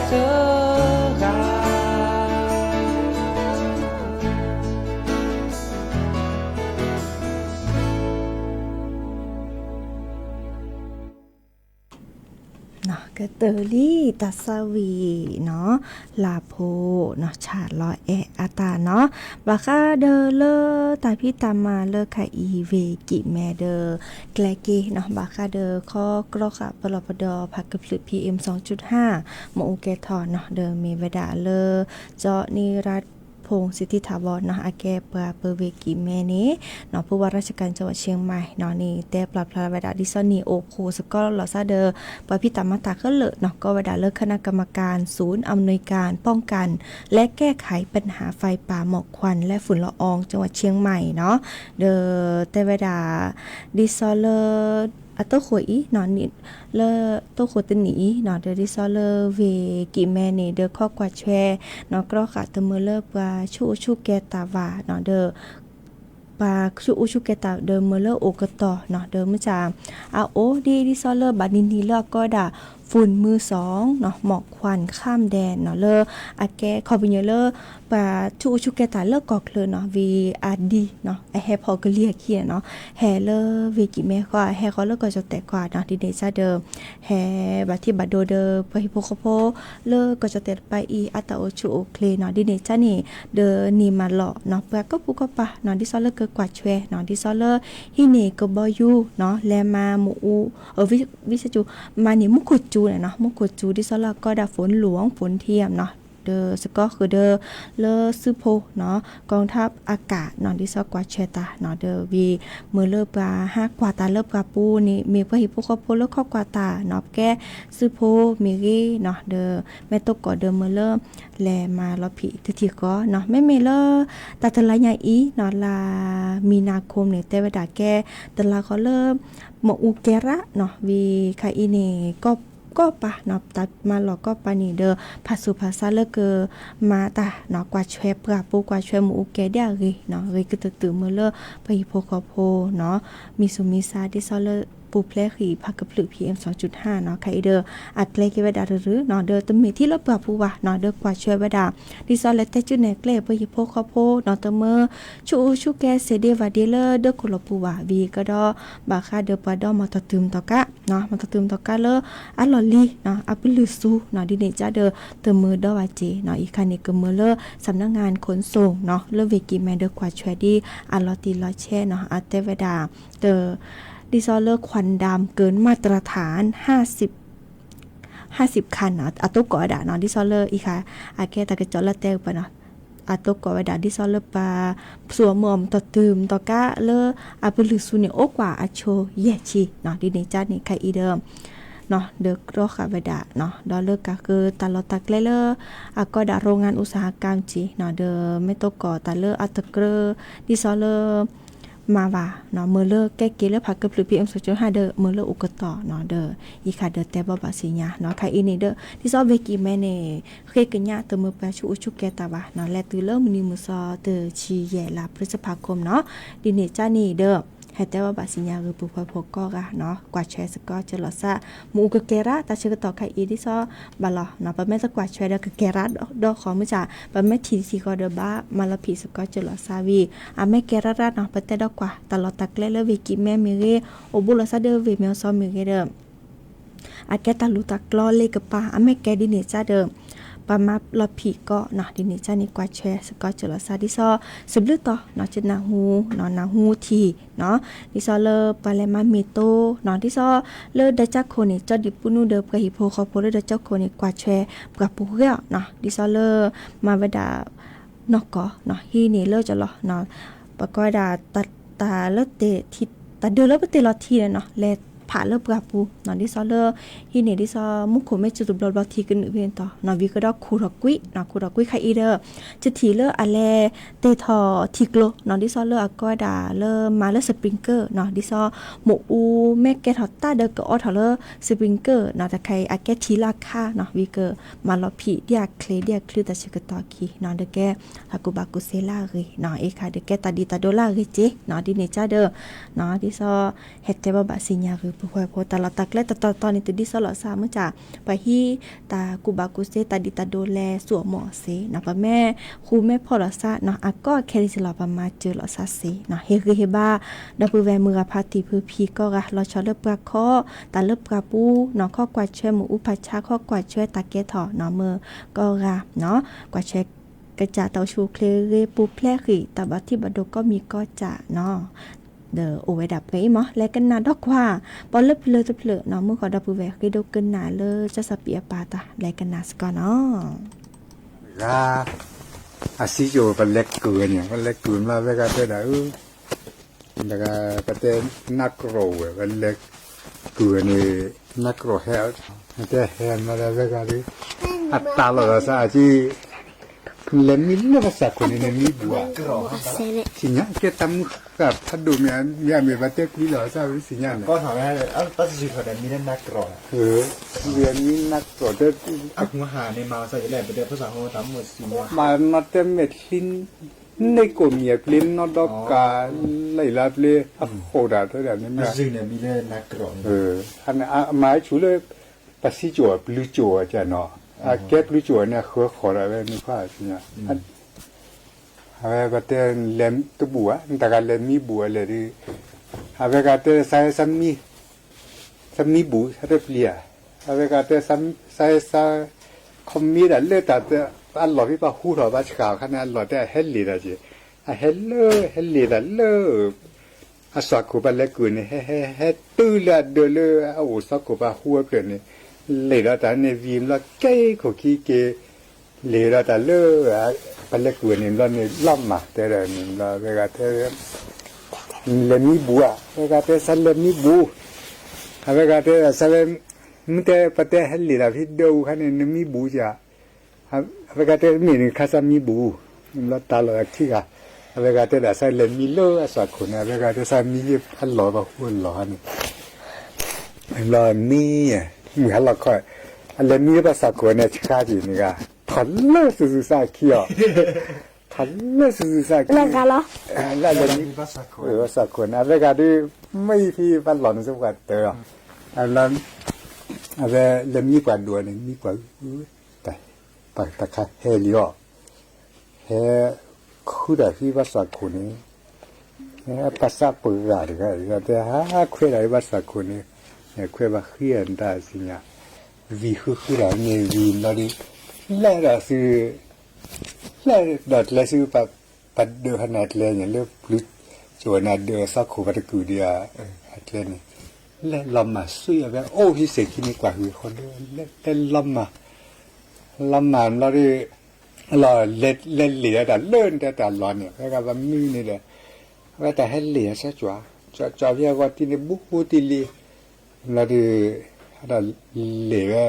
တဂၤ ကတၢၢ်လံတၢ်သးဝံၣ်နီၤ, လၢဖိနီၤ ဆၣ်လီၤအဲၣ်အတၢ်နီၤ, ဘၣ်ဃးဒီးလၢတၢ်ဖံးတၢ်မၤလၢခါအံၤ ဝ့ၢ်ကံးမဲဒီး ကျဲက့နီၤ, ဘၣ်ဃးဒီးခီကြီဃာ်ပလီၢ်ပဒီဖးကဖျၢၣ် PM သွင်จุดห้า မ့ၣ်အူကဲထီၣ်နီၤ, ဒီးမ့ၢ်ဝဲဒၣ်လၢ ကၠီနံရၢဖိၣ် စံးထံထၣ်ဘီနီၤ, အကဲပှၤပၢဝ့ၢ်ကံးမဲန့ၣ်နီၤ, ผู้ว่าราชการจังหวัดเชียงใหม่နီၤန့ၣ် တဲပျၢ်ဖျါဝဲဒၣ် ဒ်သိးန့ၣ်အိၣ်ဃိစကီးလီၤစၢ်ဒီး ပှၤဖံးတၢ်မၤတၢ်ခဲလၢာ်နီၤ, ကိးဝဲဒၣ်လၢ คณะกรรมการศูนย์อำนวยการป้องกันและแก้ไขปัญหาไฟป่าหมอกควันและฝุ่นละออง จังหวัดเชียงใหม่နီၤ, ဒီးတဲဝဲဒၣ် ဒ်သိးလၢ အတိၢ်ဃိၤအံၤနီၤ, လၢတိၢ်ဃိၤတနံၣ်အံၤနီၤ, ဒီးဒ်သိးလၢဝ့ၢ်ကံးမဲန့ၣ် ဒီးခီကွၢ်ထွဲနီၤ, ကြီဃာ်တမုာ်လၢပှၤဆူၣ်အိၣ်ဆူၣ်ကဲၤတၢ်ဘၣ်နီၤ, ဒီး ပှၤဆူၣ်အိၣ်ဆူၣ်ကဲၤတၢ်ဒီးမုာ်လၢအိၣ်ကတီၢ်နီၤ, ဒီးမုၢ်ဆၣ် အအိၣ်ဒ်ဒ်သိးလၢဘၣ်နံၤနံၤလၢအကိးဝဲဒၣ် ฝุ่นมือสองနီၤ, หมอกควันข้ามแดนနီၤ, လၢအကဲခီပညီလၢ ပှၤဆူၣ်အိၣ်ဆူၣ်ကဲၤတၢ်လၢကီၢ်ချၢနီၤ, ဝံၤအဒံနီၤ, အဟဲဖီၣ်ကလံၤအခံနီၤ, ဟဲလၢဝ့ၢ်ကံးမဲဃီ အဟဲဃီလၢကီၢ်ကၠီၣ်တဲာ်ဃီနီၤ, ဒ်န့ၣ်စၢ်ဒီး ဟဲဘၣ်ထံၣ်ဘၣ်ဒိဒီး ပှၤဟံၣ်ဖိဃီဖိ လၢကီၢ်ကၠီၣ်တဲာ်တပၤအံၤ အတၢ်အိၣ်ဆူၣ်အိၣ်ချ့နီၤ, ဒ်န့ၣ်စၢ်န့ၣ် ဒီးန့ၢ်မၤလီၢ်နီၤ, ပှၤကိးပူၤကိးပၤနီၤ, ဒ်သိးလၢကကွၢ်ထွဲနီၤ, ဒ်သိးလၢဟံးန့ၢ်ကဘီယူၤနီၤ, လဲၤမၤမ့ၣ်အူ ဝံစူ မၤန့ၢ်မူခိၣ်စူန့ၣ်နီၤ, မူခိၣ်စူ ဒ်သိးလၢအကိးဒၣ် ฝนหลวง ฝนเทียมနီၤ, ဒီးစကီဃုာ်ဒီး လၢသုးဖိနီၤ, กองทัพอากาศနီၤ, ဒ်သိးကွၢ်ထွဲတၢ်နီၤ, ဒီးဝံၤမုာ်လၢပှၤဟးကွၢ်တၢ်လၢပှၤပူၤန့ၣ် မ့ၢ်ပှၤဟံၣ်ဖိဃီဖိလၢခီကွၢ်တၢ်နီၤ, ပကဲသုးဖိမ့ၢ်ဂ့ၤနီၤ, ဒီးမဲာ်တကိးဒီးမုာ်လၢ လဲၤမၤလီၤဖံးတထံၣ်ဃီနီၤ, မ့မ့ၢ်လၢ တၢ်တလါညါအံၤနီၤ, လါမံနၤခိမ်န့ၣ် တဲဝဲဒၣ်ကဲ တလါဃီလၢ မ့ၣ်အူကဲၤရၣ်နီၤ, ဝံၤခါအံၤန့ၣ် ကီၢ်ပၤနီၤ, တၢ်မၤလီၢ်ကီၢ်ပၤန့ၣ်ဒီး ဖးဆူးဖးဆါလၢကမၤတၢ်နီၤ, ကွၢ်ထွဲပှၤပူၤ ကွၢ်ထွဲမ့ၣ်အူကဲၤဒ်အဂ့ၤနီၤ, ဂ့ၤကတၢၢ်တုၤမုာ်လၢပှၤဟံၣ်ဖိဃီဖိနီၤ, မံၤဆူၣ်မံၤဆါဒ်သိးလၢ ပူၤဖျဲးဃံးဖးကဖျၢၣ် PM သွင်จุดห้าနီၤ, ခါအံၤဒီး အကျဲက့ၤဝဲဒၣ်တရုၤနီၤ, ဒီးတမ့ၢ်ထဲလၢပှၤပူၤဘၣ်နီၤ, ဒီးကွၢ်ထွဲဝဲဒၣ် ဒ်သိးလဲၤတဲစုနဲၣ်ကျဲပှၤဟံၣ်ဖိဃီဖိနီၤ, တမ့ၢ်ဆူၣ်အိၣ်ဆူၣ်ကဲၤ စဲးဒ့ဝါဒ့လၢဒၢးခိၣ်လီၤပူၤဘၣ်, ဝံၤကဒီး ဘၣ်ဃးဒီးပှၤဒီမၤတၢ်တုၤမၤတီၤကါနီၤ, မၤတၢ်တုၤမၤတီၤကါလၢ အလီၢ်လံၤနီၤ, အပလုၢ်စူၤနီၤ, ဒ်န့ၣ်ကါဒီး တမုာ်ဒီဘၣ်က့ၤနီၤ, အံၤခါန့ၣ် ကမုာ်လၢ สำนักงานขนส่งနီၤ, လၢဝ့ၢ်ကံးမဲဒီးကွၢ်ထွဲဒ်အလီၤတံၢ်လီၤဆဲးနီၤ, အတဲဝဲဒၣ် တ ဒ်သိးလၢ ควันดำเกินมาตรฐาน ห้าสิบ ห้าสิบคันနီၤ, အတိကိးဝဲဒၣ်နီၤ, ဒ်သိးလၢအံၤခါ အကဲတၢ်ကစီၣ်လၢတဲပှၤနီၤ, အတိကိးဝဲဒၣ် ဒ်သိးလၢပှၤ သူၣ်အမုာ်အီၤမၤတၢ်တုၤမၤတီၤကါလၢ အပလုၢ်စူၤန့ၣ်အိၣ်ကွၢ်အဆိယဲၢ်ဆံနီၤ, ဒ်န့ၣ်ကါန့ၣ် ခါအံၤဒီး ဒီးကြီဃာ်ဝဲဒၣ်နီၤ, ဒီးလၢကဃုတၢ်လီၢ်တၢ်ကျဲလၢ အကိးဒၣ် โรงงานอุตสาหกรรมက့ၤနီၤ, ဒီးမဲာ်တကိးတၢ်လၢအတကြၢး ဒ်သိးလၢ မၤဘၣ်နီၤ, မုာ်လၢကဲက့ၤလၢဖးကဖျၢၣ် PM သွင်จุดห้าဒီး မုာ်လၢအိၣ်ကတီၢ်နီၤ, ဒီးအံၤခါဒီးတဲဘၣ်ဘၣ်စံညါနီၤ, ခါအံၤန့ၣ်ဒီး ဒ်သိးဝ့ၢ်ကံးမဲန့ၣ် ဃ့ကညးတမုာ်ပှၤဆူၣ်အိၣ်ဆူၣ်ကဲၤတၢ်ဘၣ်နီၤ, လဲၤတုၤလၢမုၢ်နံၤမုၢ်သီ တဆံယဲၢ်လါ พฤษภาคมနီၤ, ဒ်န့ၣ်ကါန့ၣ်ဒီး ဟဲတဲဘၣ်ဘၣ်စံညါဂ့ၤပူၤဖီဖိကိးဂၤနီၤ, ကွၢ်ထွဲစကီစၢၤလီၤစၢ် မ့ၣ်အူကကဲၤရၣ် တၢ်ဆၢကတီၢ်ခါအံၤဒ်သိး ဘၣ်လီၤနီၤ, ပမ့ၢ်တကွၢ်ထွဲဒီးကကဲၤရၣ်ဒီးဃီမုၢ်ဆါ, ပမ့ၢ်ထံၣ်တထံၣ်ဃီဒီးဘၣ် မၤလီၤဖံးစကီစၢၤလီၤစၢ်ဝံၤ အမ့ၢ်ကဲၤရၣ်ရၣ်နီၤ, ပတဲဒီးကွၢ်တၢ်လီၢ်တၢ်ကျဲလၢဝ့ၢ်ကံးမဲမ့ၢ်ဂ့ၤ, အိၣ်ဘူးလီၤစၢ်ဒီးဝ့ၢ်မဲၢ်စီမ့ၢ်ဂ့ၤဒီး အကဲတၢ်လူၤတၢ်ကျီလ့ကပၤ အမ့ၢ်ကဲဒ်န့ၣ်ကါဒီး ပမၤလီၤဖံးကီးနီၤ, ဒ်န့ၣ်ကါန့ၣ် ကွၢ်ထွဲစကီစၢၤလီၤစၢ် ဒ်သိး စဘျုးတီၤနီၤ, ကနၢ်ဟူနီၤ, နၢ်ဟူထံၣ်နီၤ, ဒ်သိးလၢပှၤလဲၤမၤမ့ၢ်တိနီၤ, ဒ်သိးလၢဒီးကၠီခိၣ်န့ၣ် ကၠီဒံၣ်ပူနူဒီးပှၤဟံၣ်ဖိဃီဖိလၢဒီးကၠီခိၣ်န့ၣ် ကွၢ်ထွဲပှၤပူၤဂ့ၤအီၤနီၤ, ဒ်သိးလၢ မၤဝဲဒၣ် နီၢ်ကီၢ်နီၤ, ဟံးန့ၢ်လၢကလီၤနီၤ, ပကိးဝဲဒၣ် တၢ်လၢတဲာ်ထံ တၢ်ဒၢးလၢပတဲာ်လီၤထံန့ၣ်နီၤ, လဲၤဖးလၢပှၤပူၤနီၤ, ဒ်သိးလၢ ဟံးန့ၢ်ဒ်သိး မူခိၣ်မ့ၢ်စုတဘျီဘျီထံကနုာ်ဖဲန့ၣ်တီၤနီၤ, ဝံၤကဒီးခူၣ်ထီၣ်ကွံနီၤ, ခူၣ်ထီၣ်ကွံခါအံၤဒီး တထံၣ်လၢအလဲၤတဲာ်ထီၣ်ထံကျိနီၤ, ဒ်သိးလၢအကိးဝဲဒၣ်လၢမၤလၢ sprinkle နီၤ, ဒ်သိး မ့ၣ်အူမ့ၢ်ကဲထီၣ်တၢ်ဒီးကအီထီၣ်လၢ sprinkle နီၤ, တခါအံၤအကဲထံလၢအခါနီၤ, ဝံၤကမၤလီၤဖံးဒ်အချ့ဒ်အချ့တၢ်ဆၢကတီၢ်အခံနီၤ, ဒီးကဲ တၢ်ကူၣ်ဘၣ်ကူၣ်သ့လၢအဂ့ၤနီၤ, အံၤခါဒီးကဲတၢ်ဒံးတၢ်ဒိးလၢအဂ့ၤက့နီၤ, ဒ်န့ၣ်ကါဒီး ဒ်သိး ဟဲတဲဘၣ်ဘၣ်စံညါဂ့ၤ ပဝဲဖိတၢ်လီၢ်တၢ်ကျဲတတီၤတီၤန့ၣ် တဒ်သိးလိာ်သးမုၢ်ဆါ, ပှၤဟံးတၢ်ကူၣ်ဘၣ်ကူၣ်သ့ တၢ်ဒံးတၢ်ဒိးလဲၤဆူၣ်အီၤမီၢ်အီၤစ့နီၤ, ပမ့ၢ်ဃူမ့ၢ်ဖိးလိာ်သးနီၤ အကီခဲဒံးစ့ၢ်လီၤ ပမၤစၢၤလိာ်သးစ့နီၤ, ဟ့ၣ်ဂံၢ်ဟ့ၣ်ဘါ ဒီပုၢ်ဝဲၢ်မုၢ်ဂၤဖါတံၢ်ဖုဖံကိးဂၤ လီၤဆီလၢပှၤခီ တၢ်လၢပှၤပူၤနီၤ, ခီကွၢ်ဆၢမုၢ်အူဖးဆါ ခီကွၢ်ဆၢတၢ်ကဲထီၣ်နီၤ မုၢ်ကိးဂၤနီၤ, ကွၢ်ဆၢ ကစၢ်တၢ်အိၣ်ဆူၣ်အိၣ်ချ့ဂ့ၤ ပူၤဖျဲးဃံး တၢ်ဘၣ်ထံးဘၣ်ဒိကိးမံၤကိးကၢ်နီၤ, ဒီးအိၣ်ဝဲဒၣ်ပှဲၤအံၤမး လဲၤကနၣ်ဒီကွၢ်, ပှၤလၢပျၢၤတဖျၢၣ်နီၤ မုၢ်ဃီဒီပုၢ်ဝဲၢ်ဃ့ဒိကနၣ်လၢ ကၠီစီၤပံးအပၢ်တၢ် လဲၤကနၣ်စ့ၢ်ကီးနီၤ. ဂၤ အစံၣ်စိၤပလဲၤကုၢ်ဝဲန့ၣ် ပလဲၤကုၢ်မး ဝဲဂၤတဲဒၣ်အၢ တဂၤ ပတဲနၢ်ကြီၣ်ဝဲ ပလဲၤကုၢ်ဝဲန့ၣ် နၢ်ကြီၣ်ဟဲ တဲဟဲမးဒီးဝဲဂၤဒီး အတၢ်လီၤဒီးစၢ်အက့ လဲၤမံလၢပှၤစၢ်ခိၣ်န့ၣ် နမံဘူးဧါ, သ့ၣ်ညါကဲတၢ်မုၢ်ဃၢ်ဖးဒိၣ်မ့ၢ် မ့ၢ်မ့ၢ်ပတဲကွံာ်လီၤစၢ်ဝဲသ့ၣ်ညါန့ၣ်, လဲၤမံနၢ်ကြီၣ်တဲ မၤနီၣ်တဲမဲာ်ချံန့ၣ်ကိၣ်မံၤအပျ့ၤနီၣ်ဒီကၤ လၢအံၤလၢအပျ့ၤ အဃိၣ်တၢ်တဲဒၣ်န့ၣ်မ့ၢ် မၤဆူၣ်လၢ ပစံၣ်ကၠိၣ်ပျုၤကၠိၣ်အကၢ်နီၤ, အကဲပျုၤကၠိၣ်န့ၣ် အဃၢဃီၤဒီးဝဲန့ၣ်ခွါ, အဝဲကတဲလဲၤတဘူးဧါ, နတဂၤလဲၤမံဘူးအလဲၣ်ဒီး, အဝဲဂၤတဲ စၢ်မံဘူး ဆၢတပျံၤဧါ, အဝဲဂၤတဲ စၢ်စၢ် ခီမ့ၢ်ဒၣ်လၢတၢ် အလီၢ်ဖဲပှၤဟူထီၣ်ဘၣ်ဆှးအခါန့ၣ် အလီၢ်တဲအဟဲလ့ၣ်တၢ်က့ၤ, အဟဲလၢ ဟဲလ့ၣ်တၢ်လၢ အစၢ်ခိၣ်ပှၤလဲၤကုၢ်န့ၣ် ဟဲဟဲဟဲတုၤလၢအဒၢးလၢအအိၣ်စၢ်ခိၣ်ပှၤဟူအဖျၢၣ်န့ၣ်, လ့ၣ်ဒီးတၢ်န့ၣ် ဝံၤဘျီကဲခိၣ်ခံက့ၤ လ့ၣ်ဒီးတၢ်လၢ ပှၤလဲၤကုၢ်န့ၣ်ဘျီန့ၣ် လီၤမၢ်တဲဒီးန့ၣ်ဘျီ ဝဲဂၤတဲ လဲၤမံဘူးဧါ, ဝဲဂၤတဲ စၢ်လဲၤမံဘူး, အဝဲဂၤတဲ စၢ်ဝဲ မ့ၢ်တဲ ပတဲဟဲလ့ၣ်တၢ်ဖဲဒၢးအူခါန့ၣ် နမံဘူးဧါ, အဝဲဂၤတဲ မ့ၢ်န့ၣ်ခါစၢ်မံဘူး, ဘျီတၢ်လီၢ်ခံဂၤ, အဝဲဂၤတဲဒၣ် စၢ်လဲၤမံလၢအစၢ်ခိၣ်န့ၣ် အဝဲဂၤတဲ စၢ်မံလၢအလီၢ်ပှၤဟူအလီၢ်န့ၣ် ဘျီမံ မုၢ်ဟါလီၤခီ အလဲၤမံလၢပှၤစၢ်ခိၣ်န့ၣ် ဆှါက့ၤန့ၣ်ဂၤ ထီၣ်လၢစုာ်စုာ်စၢ်ခံအီၤ, ထီၣ်လၢစုာ်စုာ်စၢ်ခံ, လၢလဲၤမံ ပှၤစၢ်ခိၣ်န့ၣ် အဝဲဂၤဒုး မ့ၢ်ဖဲပှၤလီၢ်န့ၣ်စ့ၢ်ပှၤတၢ်အီၤ, အဝဲလဲၤမံပှၤဒိၣ်န့ၣ် မံပှၤ တၢ်ခါဟဲလံအီၤ, ဟဲခုဒၣ်ဖဲပှၤစၢ်ခိၣ်န့ၣ်, ပှၤစၢ်ပှၤဂၤတဂၤ တဲဟးခွဲးဒၣ်ဖဲပှၤစၢ်ခိၣ်န့ၣ်, ခွဲးပှၤဃံအတၢ်စံၣ်ညါ, ဝံၤဃုဃုဒၣ်န့ၣ် ဝံၤဘျီဒီး လဲၤဒီးစု လဲၤဒီးကျဲဆူ ပှၤဒၢးဖဲန့ၣ်အကျဲန့ၣ် လၢပျုၤကၠိၣ်န့ၣ် ဒၢးစၢ်ခိၣ်ပှၤတကုာ်ဒံးဧါ, အကျဲန့ၣ် လဲၤလီၤမၢ်ဆူအဝဲအိၣ်ဟံးစ့ၢ်ကီးန့ၣ် ကွၢ်ဟုဃီဒီး လဲၤလီၤမၢ်, လီၤမၢ်ဘျီဒီး လီၤလဲၤလ့ၣ်ဒီးတၢ်လၢနတဲတၢ်လီၢ်န့ၣ် ဖဲဂၤဘၣ်မံန့ၣ်ဒီး အဝဲတၢ်ဟဲလ့ၣ်အဆၢကၠွၣ်, ကၠွၣ်ကၠွၣ်ဖဲအဂီၢ်တံၢ်န့ၣ် ဘူးဘူးတံၢ်လံ, ဘျီဒီး ဒီးလ့ၣ်ဝဲ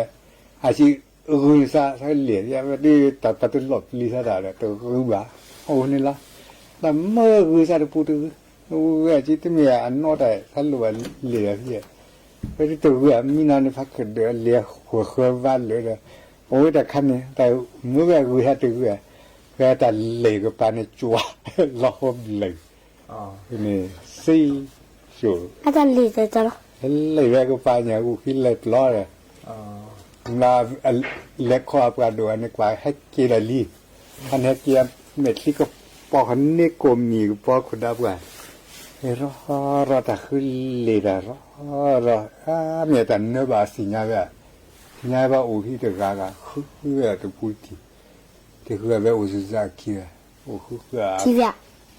အစံးဂုာ်စၢ် ဆၢလ့ၣ် ဝဲဒုးတၢ်ပတလီၢ်ပျံၤသးတၢ်ဒီး တဂုာ်ဘၣ်, အိၣ်န့ၣ်လီၤ, ဒီးမၢဂုာ်စၢ်တပူၤတဂုာ်, ဝဲအစံးတမ့ၢ်အနီၢ်တၢ် ဆၢလိၣ်ဘၣ်လ့ၣ်ဒီးဖဲ ဝဲဒုးတဂုာ်အမံနီၤန့ၣ် ဖးကဒၢးအလ့ၣ်အဃၢၤဃၢၤဘၣ်လၢဒီး အိၣ်ဝဲတၢ်ခါန့ၣ် တၢ်မၢဝဲအဂုာ်ဟဲတဂုာ်, ဝဲတၢ်လ့ၣ်ကပၤန့ၣ် ကၠွၢ် လီၤဟိဘျဲၣ် န့ၣ် စံၣ်စိၤ လ့ၣ်ဝဲကပၤညါ ဂုာ်ခံလဲၤပျီဒီး လဲၤခီအပှၤဒိၣ်အန့ၣ် ကွၢ်ဟဲက့ၤဒီးလံ, အန့ၣ်ဟဲက့ၤ မဲာ်ချံကပီၤ န့ၢ်ကိၢ်မံၤကပီၤခိၣ်ဒၢပှၤ, ရီၢ်ရီၢ်တၢ်ဃုလ့ၣ်တၢ်ရီၢ်, ရီၢ် အမ့ၢ်တၢ်နၢဘၣ်အသ့ၣ်ညါဝဲ, သ့ၣ်ညါဝဲဘၣ်အိၣ်ဟံၣ်တဂၤဂၤ ဃုဝဲတပူၤတထံၣ်, တဃုဝဲအိၣ်စုစၢ်ခံဂၤ, အိၣ်ဃုဃု,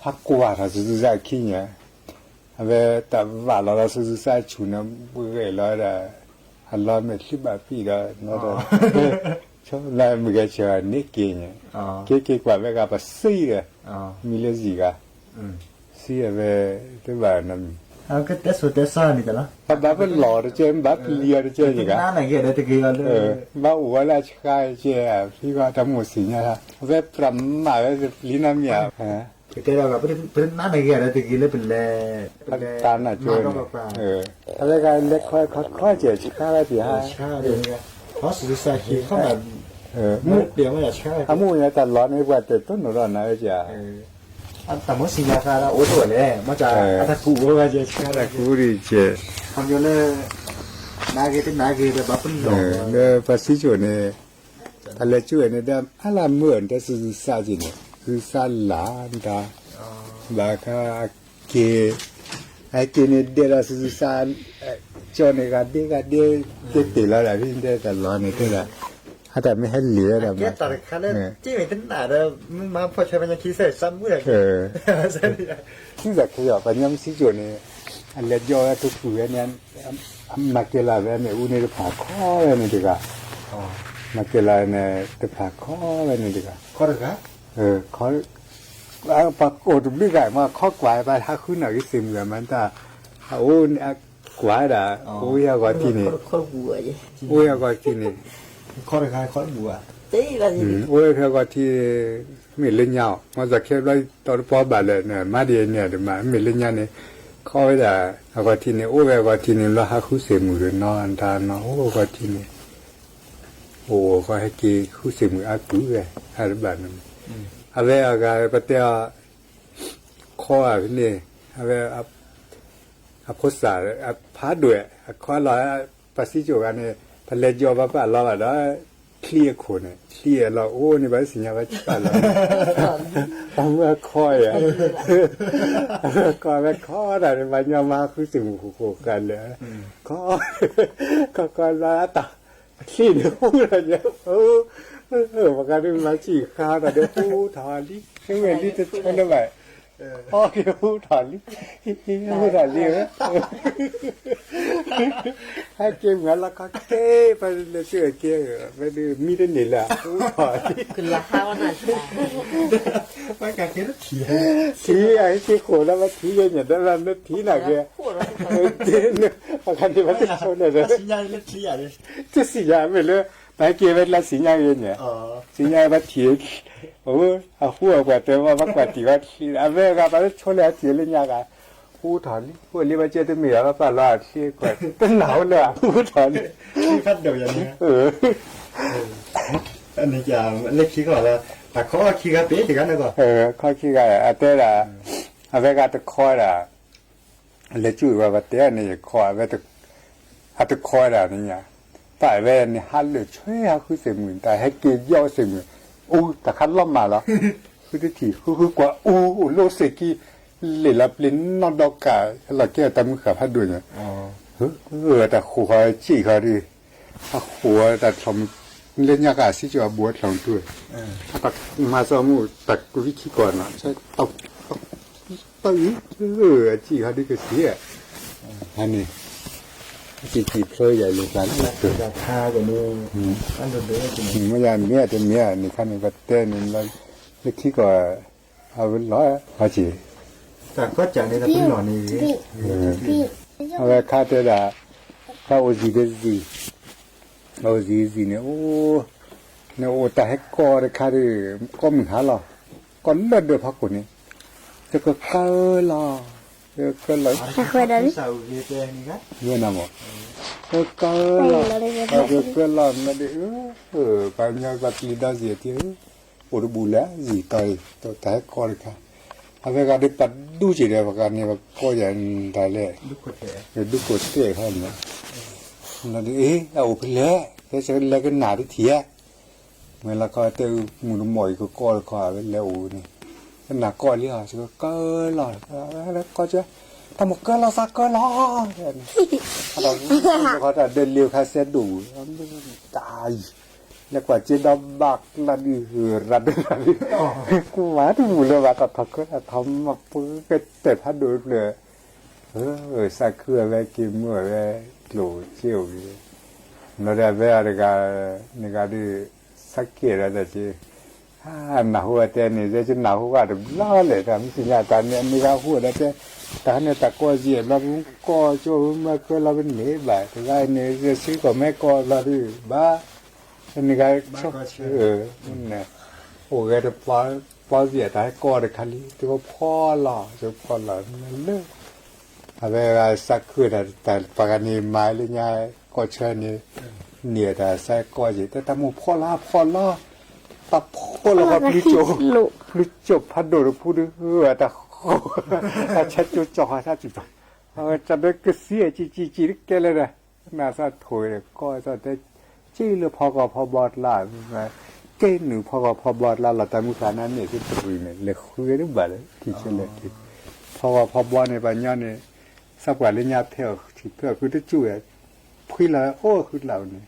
ဟးကွၢ်ထီၣ်စုစၢ်ခံညါ အဝဲတၢ်ဘၣ်လီၤလီၤဆူစၢ်ဆူၣ်န့ၣ် ပှဲၤလီၤဝဲဒၣ် အလီၢ်မဲာ်ချံဘၣ်ဖံးဒီး ဆီလၢမုၢ်ဂဲၤဆၢန့ၣ်က့ၤန့ၣ်, က့ၤက့ၤကွၢ်ဝဲဂၤပစံးဒီး မံလၢစံးဂၤ, စံးအဝဲ တဘၣ်နီတမံၤ, ဘၣ်ပလီၢ်တကဲ ဘၣ်ပလံၤအီၤတကဲန့ၣ်ဂၤ, ဘၣ်အိၣ်ဝဲလၢအဆှါတကဲ ဖံဂၤတၢ်မိၣ်သ့ၣ်ညါ, အဝဲပြးမးဝဲတပျံၤနီတမံၤဧါ ပတဲဒၣ် ပတနာ်န့ၣ်ဂ့ၤဒီးတဂ့ၤလၢပလဲၤ, ပလဲၤတၢ်နၢ်ကၠိန့ၣ်, အဝဲဂၤလဲၤခီခီခီကဲဆှါဝဲတဟါ, အမိၢ်ညါတၢ်လီၢ်န့ၣ် ပှၤတဲတိၢ်နီၣ်ထီၣ်နၤဝဲကဲ, တၢ်မိၣ်စံၣ်ညါဃါဒၣ်အိၣ်တအိၣ်လဲၣ် မ့ၢ်တၢ်အတၢ်ကူးအိၣ်ဝဲယဲၢ်ဆၢ တၢ်ကူးဒံးကဲ ခီဖျိလၢ နါဂ့ၤတနါဂ့ၤဒီးဘၣ်ပလီၢ် လၢပှၤစံၣ်ကိၤန့ၣ် တၢ်လဲၤကၠူၣ်ဝဲန့ၣ် ဒီးအါလၢမုၢ်အီၤန့ၣ် တၢ်စုဆူစါက့ၤန့ၣ် စုဆူစါလၢ်တၢ် ဘၣ်ခါအက့ၤ အက့ၤန့ၣ်ဒဲးဒီးစုဆူစါ ကၠီန့ၣ်ဂၤဒ့ဂၤဒ့ က့ၤတ့ၢ်လီၤဒၣ်ဖဲဒဲးတၢ်လီၤန့ၣ်တဲဒၣ် အတၢ်မ့ၢ်ဟဲလံၤဝဲဒၣ်မး တၢ်တခါလၢ တ့ၢ်မ့ၢ်တနၢ်ဒီး မ့ၢ်မၤဖီၣ်ဆၢဖဲညါခံစဲးစးမုၢ်ဒီး စံၣ်သးခဲအီၤ ပှၤညီမ့ၢ်စံၣ်ကိၤန့ၣ် အလဲၤကၠီဝဲကကူးဝဲန့ၣ် မၤကဲလၢာ်ဝဲမ့ၣ်အူန့ၣ်တဖၣ်ခီဝဲန့ၣ်တဂၤ မၤကဲလၢာ်န့ၣ် တဖၣ်ခီဝဲန့ၣ်တဂၤ ခီတဂၤ ခီ ပှၤအိၣ်တဘျုးဂၤမ့ၢ်ခီကွၢ် ပှၤဟးဃုန့ၢ်ဂ့ၤစ့ၢ်မုၢ်မၤတၢ် အအိၣ်ကွၢ်ဒၣ် အိၣ်ဝဲအဂီၢ်ထံးန့ၣ် အိၣ်ဝဲအဂီၢ်ထံးန့ၣ် ခီတဂၤ ခီတဘူၣ်ဘၣ် အိၣ်ဝဲဖဲအဂီၢ်ထံး မ့ၢ်လၢညါအီၤ မ့ၢ်သးခဲဘျီတီတပီဘၣ်လၢ မၤဒ်အံၤန့ၣ်တမၤ မ့ၢ်လၢညါန့ၣ် ခီဝဲဒၣ် အဂီၢ်ထံးန့ၣ် အိၣ်ဝဲအဂီၢ်ထံးန့ၣ် လီၤဟးဃုစ့ၢ်မုၢ်ဒီးနီၢ်တၢ်နီၢ် အိၣ်အဂီၢ်ထံးန့ၣ် အိၣ်အဂီၢ်ဟဲက့ၤဃုစ့ၢ်မုၢ်အါကုၢ်ဝဲ အါတဘၣ်န့ၣ် အဝဲအဂၤပတဲအီၤ ခီဧါဖဲန့ၣ် အဝဲ အဖိစၢ် အဖးဒိၣ် အခီလီၤ ပှၤစံၣ်ကိၤဂၤန့ၣ် ပလဲၤကၠီဘၣ်ပာ်လီၤဘၣ်ဒီး ချံအခိၣ်န့ၣ် ချံအလီၤအိၣ်န့ၣ် ဘၣ်သ့ၣ်ညါဘၣ်ပာ်လီၤ အမုၢ်အခီဧါ အခီဝဲခီတၢ်န့ၣ် ပှၤညီမၤဃုစ့ၢ်မုၢ်ဃိဃိဃာ်လၢ ခီ ခီခီလီၤအတၢ် ချံန့ၣ်ဟူထီၣ်ညါ ပှၤဂၤဒုးမၤစံၣ်ဃါတၢ်ဒီးဟူထီၣ်လံ မ့ၢ်လံတဆိလၢၤဘၣ် အီက့ၤဟူထီၣ်လံ ဟူထီၣ်လံ ဟဲက့ၤမုၢ်လီၤခီက့ၤ ပလဲၤဆူအက့ၤ မ့ၢ်ဒုးမံတန့ၢ်လၢ ဟူထီၣ်လံ ထံၣ်အဟဲက့ၤဃိာ်လၢပထံၣ်ယဲၢ်ညါ ဒီးလၢနထံၣ်နာ်က့ၤ ပှၤဂၤန့ၣ်ဘၣ်တဆိန့ၣ်ဒီး တစံၣ်ညါမ့ၢ်လၢ ပဟဲက့ၤဝဲလၢစံၣ်ညါယဲၢ်ညါ စံၣ်ညါဘၣ်ထံၣ် အဃိအပှၤတဲဘၣ်ဘၣ်ကွၢ်တံၢ်ဘၣ်ချံ အဝဲဂၤပှၤလၢဆိလၢအထံၣ်လၢညါဂၤ ဟူထီၣ်လံ အိၣ်လံဘၣ်ကဲတမ့ၢ်ဘၣ်ပာ်လီၤအချံကွၢ် တနၢ်ဟူလၢဟူထီၣ်လံ လၢခံကီၢ်လၢ တၢ်ခီခံဂၤပ့ၤတဂၤန့ၣ်ကီး ခီခံဂၤ အတဲဒၣ် အဝဲဂၤတခီဒၣ် လဲၤကၠူၣ်ဝဲပတဲန့ၣ် ယခီ အတခီဒၣ်န့ၣ်ညါ ပာ်ဝဲန့ၣ်ဟးလၢာ်ဆွဲဟးဃုစ့ၢ်မုၢ် တၢ်ဟဲက့ၤယီၣ်စ့ၢ်မုၢ် အိၣ်တၢ်ခါလီၤမၢ်လီၤ ဃုတထံၣ် ဃုဃုကွၢ်အိၣ် အိၣ်လၢစ့ၢ်ကံ လ့ၣ်လီၤပျ့ၤနီၢ်ဒီကၢ် ဟဲလီၤကဲတၢ်မုၢ်ဃၢ်ဖးဒိၣ်ညါ တၢ်ဃိဃီစံၣ်ဃီဒီး အဃိတၢ်ချီၣ်မုၢ် လၢညါကစံၣ်ကၠီအဘူးအချီၣ်မုၢ်ထူ မၤစီမုၢ်တၢ်ကဝံခံကီၢ်နီၤ တၢ်အံၤ အစံၣ်ဃီဒုကစံၣ် ဟန့ၣ် အစံၣ်စံၣ်ဖျိယၤလံ မ့ၢ်ယၤမ့ၢ်တမ့ၢ်န့ၣ်ခါန့ၣ် ပတဲန့ၣ် လၢခံကီၢ် အဝဲလီၤဟီက့ၤ တၢ်ကီၢ်စၢ်န့ၣ် တၢ်ပလီၢ်န့ၣ် အဝဲခါတဲဒၣ် တၢ်အိၣ်စံၣ်တစံၣ် အိၣ်စံၣ်စံၣ်န့ၣ် အိၣ် နအိၣ်တၢ်ဟဲကီၢ်တခါဒီး ကီၢ်မုၢ်ဟါလီၤ ကီၢ်လၢၢ်ဒၢးဖီခိၣ်န့ၣ် တကကၢလီၤ တကကၢလီၤ ဝဲနမး တကၢလီၤ တကၢလီၤမးဒီး ပှၤကညီပှၤပျံၤဒီးစံၣ်တ့ၢ် အိၣ်တဘူၣ်လၢစံၣ်တီၤအံၤ တၢ်ဟဲကီၢ်တခါ အဝဲဂၤဒီးပှၤဒူက့ၤဒီး ပှၤဂၤန့ၣ် ပှၤကီၢ်ယၤဒၣ်လဲာ် ဒူကိးတဲာ်ခါန့ၣ် လီၤဒုး အ့ အအိၣ်ဖဲလဲၣ် ဖဲလဲၣ်ကနၣ်တထံၣ်ဧါ မ့ၢ်လီၤခီတဲ မုၢ်တမီၢ်အံၤကကီၢ်တခီ အဝဲလဲၤအိၣ်န့ၣ် ကနၣ်ကီၢ်လံဟီ ကကၢလီၤ ကီၢ်ကၢ တၢ်မိၣ်ကၢလီၤသးကၢလီၤ တၢ်ဒဲးလ့ခါစဲဒိၣ်ဝူၤ တၢ်အံၤ လဲၤကွၢ်စ့ဒီဘၣ်ကျါဒုး ရၤဒိၣ်လီၤဒုး ကွၢ်တမုာ်လၢၤဘၣ် တၢ်ထီၣ်ကၢတၢ်ထီၣ်မၤပှဲၤကတဲာ်ဖးဒိၣ်တဖျၢၣ် စးခုအဝဲက့ၤမုာ်အဝဲ ကျိၣ်စ့အိၣ်လံ လီၤဒီးအဝဲအတဂၤ န့ၣ်ဂၤဒုး စးကဲဒီးတၢ်စ့ နၢ်ဟူအတဲန့ၣ် ယဲယနၢ်ဟူဂၤတဘျီလဲၣ် တၢ်မ့ၢ်သ့ၣ်ညါတၢ်န့ၣ် အန့ၣ်ဂၤဟူဒီးတဲ တၢ်ဟဲန့ၣ်တၢ်ကီၢ်စံၣ်ဘျီ ပကီၢ်ကၠိမ့ၢ်က�itလီၤပန့ၢ်ဘၣ် တဂၤန့ၣ် ယစ့ကီၢ်မ့ၢ်ကီၢ်ဘျီဒုး ဘၣ် အန့ၣ်ဂၤ အိၣ်ဂဲၤတပျီစံၣ် တၢ်ဟဲကီၢ်တခါလံ တကဖီလီၤ တကဖီလီၤ လၢ အဝဲဂၤစးခုတၢ် တၢ်ပှၤဂၤန့ၣ်မၤလၢညါ ကီၢ်ဆၢန့ၣ် န့ၢ်တၢ်စးကီၢ်စံၣ် တၢ်တၢ်မိၣ်ဖီလီၤဖီလီၤ ပာ်ဖှိၣ်လီၤဃီ ပျုၤကၠိာ်ဖးဒိၣ်တဖုဒုး တၢ်ဃိ တၢ်ဆါကၠိကၠီၣ်ဃီ ဆါကၠိကၠီၣ် အဝဲတၢ်ဒၢကသံအကံကံကံတကဲလၢာ်ဒီး နသးထိၣ်ဝဲဒီး ကီၢ်သီၣ်တဲ က့လၢဖီကီၢ်ဖီဘီကျါ က့နုာ်ဖီကီၢ်ဖီဘီကျါလီၤ တၢ်မုၢ်ဃာ်နါန့ၣ် သတရံးန့ၣ် လဲၤဃုဝဲဒၣ်ဘၣ်လၢ ထံဆၢလဲၣ်ထံ ဖီကီၢ်ဖီဘီန့ၣ် ပှၤညီန့ၣ် သးပှၢ်လၢညါဖဲအီၣ်ထံၣ်ဖဲအီၣ်ဃုတကၠူၣ်ဝဲ ဖှံလီၤအိၣ်ဃုတလးန့ၣ်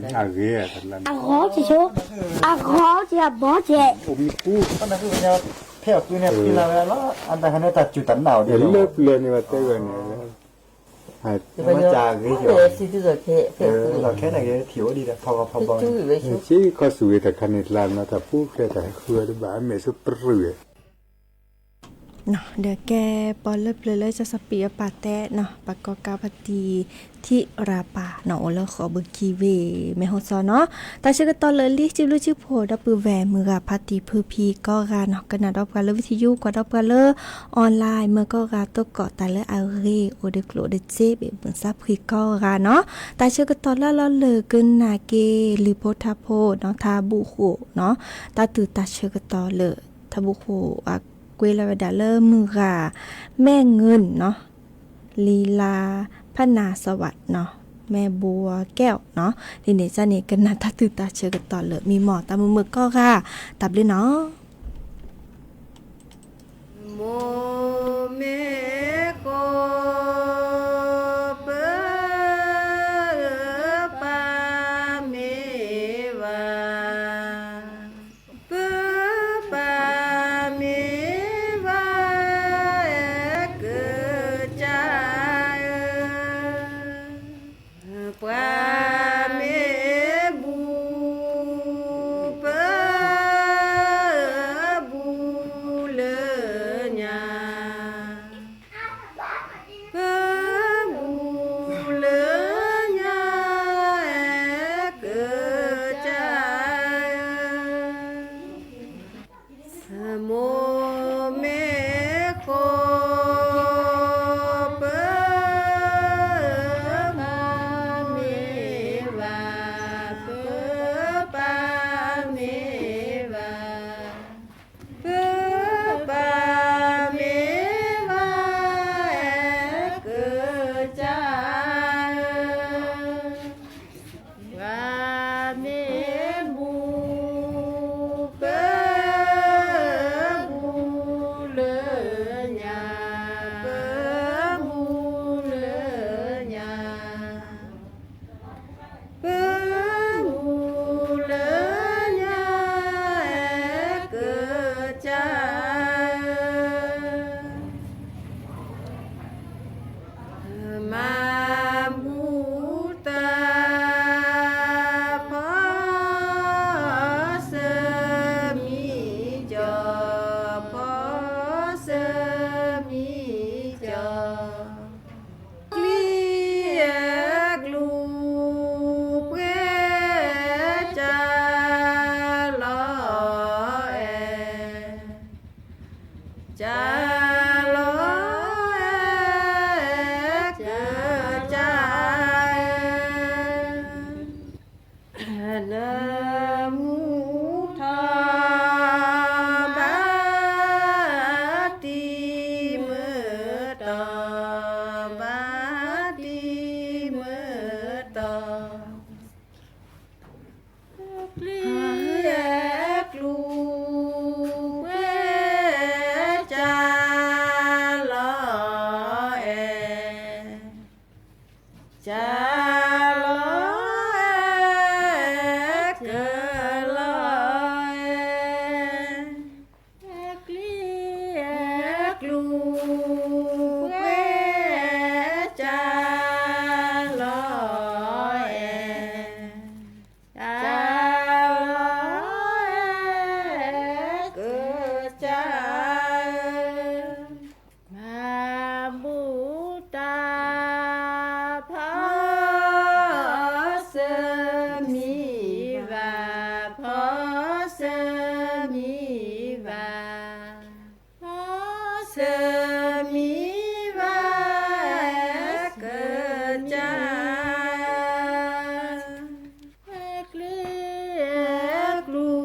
အဂ့ၤတလးန့ၣ် အဂ့ၤဆိ အဂီၤက့ၤအဘီက့ၤ အိၣ်မံပူ ဖဲအီၣ်ဃုန့ၣ် ဖှံလီၤဝဲလီၤ အတၢ်ဟဲန့ၣ်တၢ်စူၢ်တၢ်နာ်အီၤဒ်လီၤ လၢပျၢၤန့ၣ် ပှၤတဲဝဲန့ၣ် မ့ၢ်တၢ်ဂ့ၤကီး လီၤခဲတၢ်ဂ့ၤထံၣ်အိၣ်ဒံးဒီး ဖီကီၢ်ဖီဘီန့ၣ် ဆ့ကီၢ်စူၢ်ဂ့ၤတၢ်ခါန့ၣ် လါမ့ၢ်တၢ်ပူၤဖျဲးတၢ်ဟဲဃုဝဲတဘၣ် အမဲာ်ဆိပရူၢ်ဝဲ ဒီးကဲပီလၢပျၢၤလၢကၠီစီၤပံးအပၢ်တဲနီၤ ပှၤကီၢ်ကးဖါတံၣ် ထံရၤပၤနီၤ အိၣ်လၢဃိးဘုကံဝ့ၢ် မဲၢ်ဟီၣ်စီနီၤ တၢ်ဆၢကတီၢ်လၢလံ စံးဘျုးစံးဖှိၣ်ဒီပုၢ်ဝဲၢ် မုၢ်ဂၤဖါတံၢ်ဖုဖံကိးဂၤနီၤ ကနၣ်ဒီးပှၤလၢ ဝံထံယူ ကွၢ်ဒီးပှၤလၢ online မၢကီၢ်ဂၤသကိးတၢ်လၢအဂ့ၤ အိၣ်ဒီးကျိၣ်ဒီးစ့ ဘ့ၣ်မုၢ်သးဖှံကိးဂၤနီၤ တၢ်ဆၢကတီၢ်လၢလီၤလၢာ်ကနၣ်က့ၤ လုၢ်ဖိထါဖိနီၤ ထါဘူၣ်ဃိၣ်နီၤ တၢ်သူၣ်တၢ်ဆၢကတီၢ်လၢ ထါဘူၣ်ဃိၣ် အကွဲးလီၤဝဲဒၣ်လၢမုၢ်ဂၤ မဲၢ်ငိုၢ်နီၤ လံလါ ဖနၢ်စီၤဝးနီၤ မဲၢ်ဘိကဲၣ်နီၤ ဒ်န့ၣ်ကန့ၣ် ကနၣ်တၢ်သူၣ်တၢ်ဆၢကတီၢ်လၢမံမီၢ်တၢ်မုာ်မုာ်ကိးဂၤ တၢ်ဘျုးနီၤ မိၢ်မ့ၢ်ဃိ ပၢ်ပၢ်မ့ၢ်ဝၤ ပၢ်ပၢ်မ့ၢ်ဝၤ အဲၣ်ကစၢ်ဧၢ ပှၤမ့ၢ်ဘူၣ် ပၢ်ဘူၣ်လၢညါ ပၢ်ဘူၣ်လၢညါ အဲၣ်ကစၢ်ဧၢ မိၢ်မ့ၢ်ဃိ ပၢ်ပၢ်မ့ၢ်ဝၤ ပၢ်ပၢ်မ့ၢ်ဝၤ ပၢ်ပၢ်မ့ၢ်ဝၤ အဲၣ်ကစၢ်ဧၢ ပှၤမ့ၢ်ဘူၣ် ပၢ်ဘူၣ်လၢညါ ပၢ်ဘူၣ်လၢညါ ပၢ်ဘူၣ်လၢညါ အဲၣ်ကစၢ်ဧၢ မၤဘူၣ်တၢ် ဖီစၢမံကၠီ ဖီစၢမံကၠီ ကျံအဲၣ်ကျူ ပှဲၤ ကၢ်လီၤအဲၣ် ကၢ်လီၤအဲၣ် ကစၢ်ဧၢ နမူထီၣ် ဘၣ်တံၢ်မုၢ်တီၤ ဘၣ်တံၢ်မုၢ်တီၤ ကျံအဲၣ်ကျူ ပှဲၤ ကၢ်လီၤအဲၣ် ကၢ်လီၤအဲၣ် ကၢ်လီၤအဲၣ် ကျံအဲၣ်ကျူ ပှဲၤ ကၢ်လီၤအဲၣ် ကၢ်လီၤအဲၣ် ကစၢ်ဧၢ မၤဘူၣ်တၢ် ဖီစၢမံဘၣ် ဖီစၢမံဘၣ် ဖီစၢမံဘၣ် အဲၣ်ကစၢ် ကျံအဲၣ်ကျူ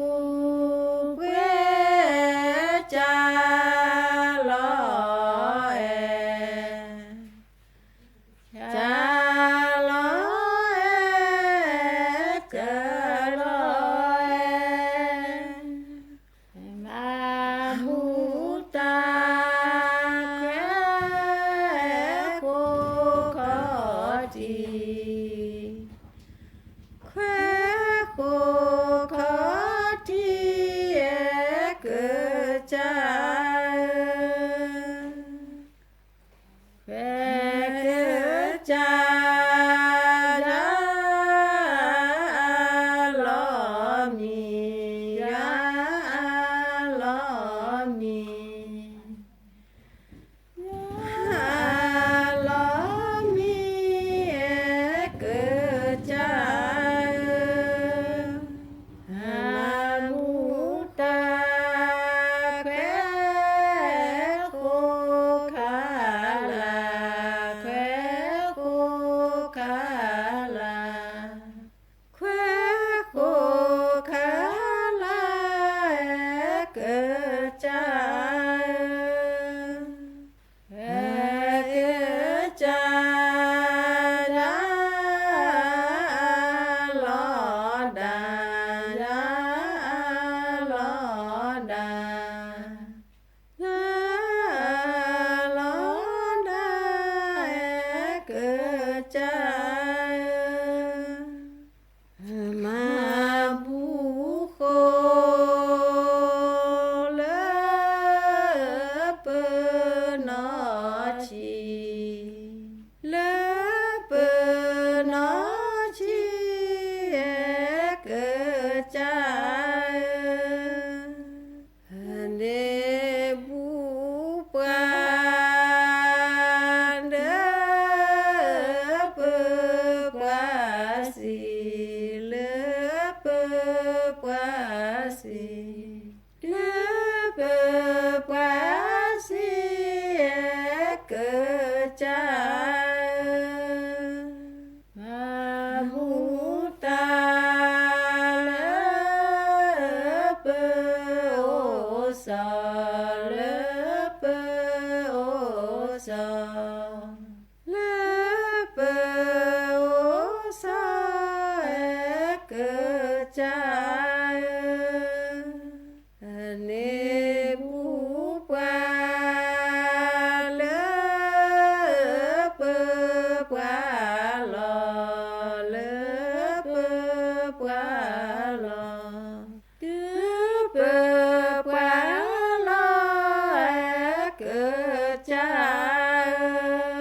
ကၢ်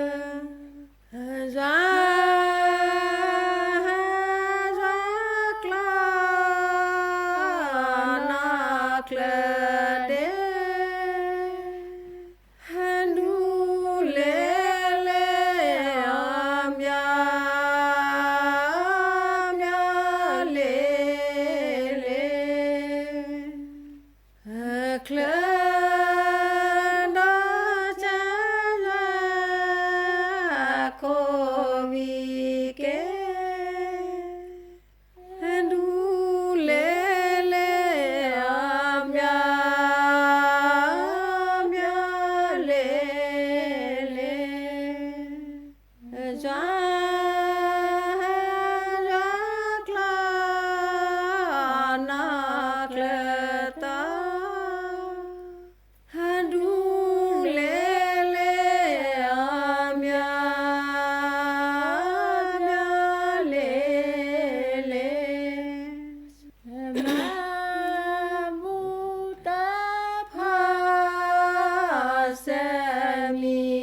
ဧၢ, ယွၤ, ယွၤကျီၢ်, နီၢ်ချၢဒ့, ဒူလဲၣ်လဲၣ် အီၣ်မၠၣ်, အီၣ်မၠၣ်လဲၣ်လဲၣ်, ချၢဒီးကၢ်ယွၤ ခိၣ်ဝံၤက့ၤ, ဒူလဲၣ်လဲၣ် အီၣ်မၠၣ်, အီၣ်မၠၣ်လဲၣ်လဲၣ်, ယွၤ, ယွၤကျီၢ်, နီၢ်ချၢတီၢ်, ဒူလဲၣ်လဲၣ် အီၣ်မၠၣ်, အီၣ်မၠၣ်လဲၣ်လဲၣ်, မၤဘူၣ်တၢ်ဖီၣ် စဲမံၤ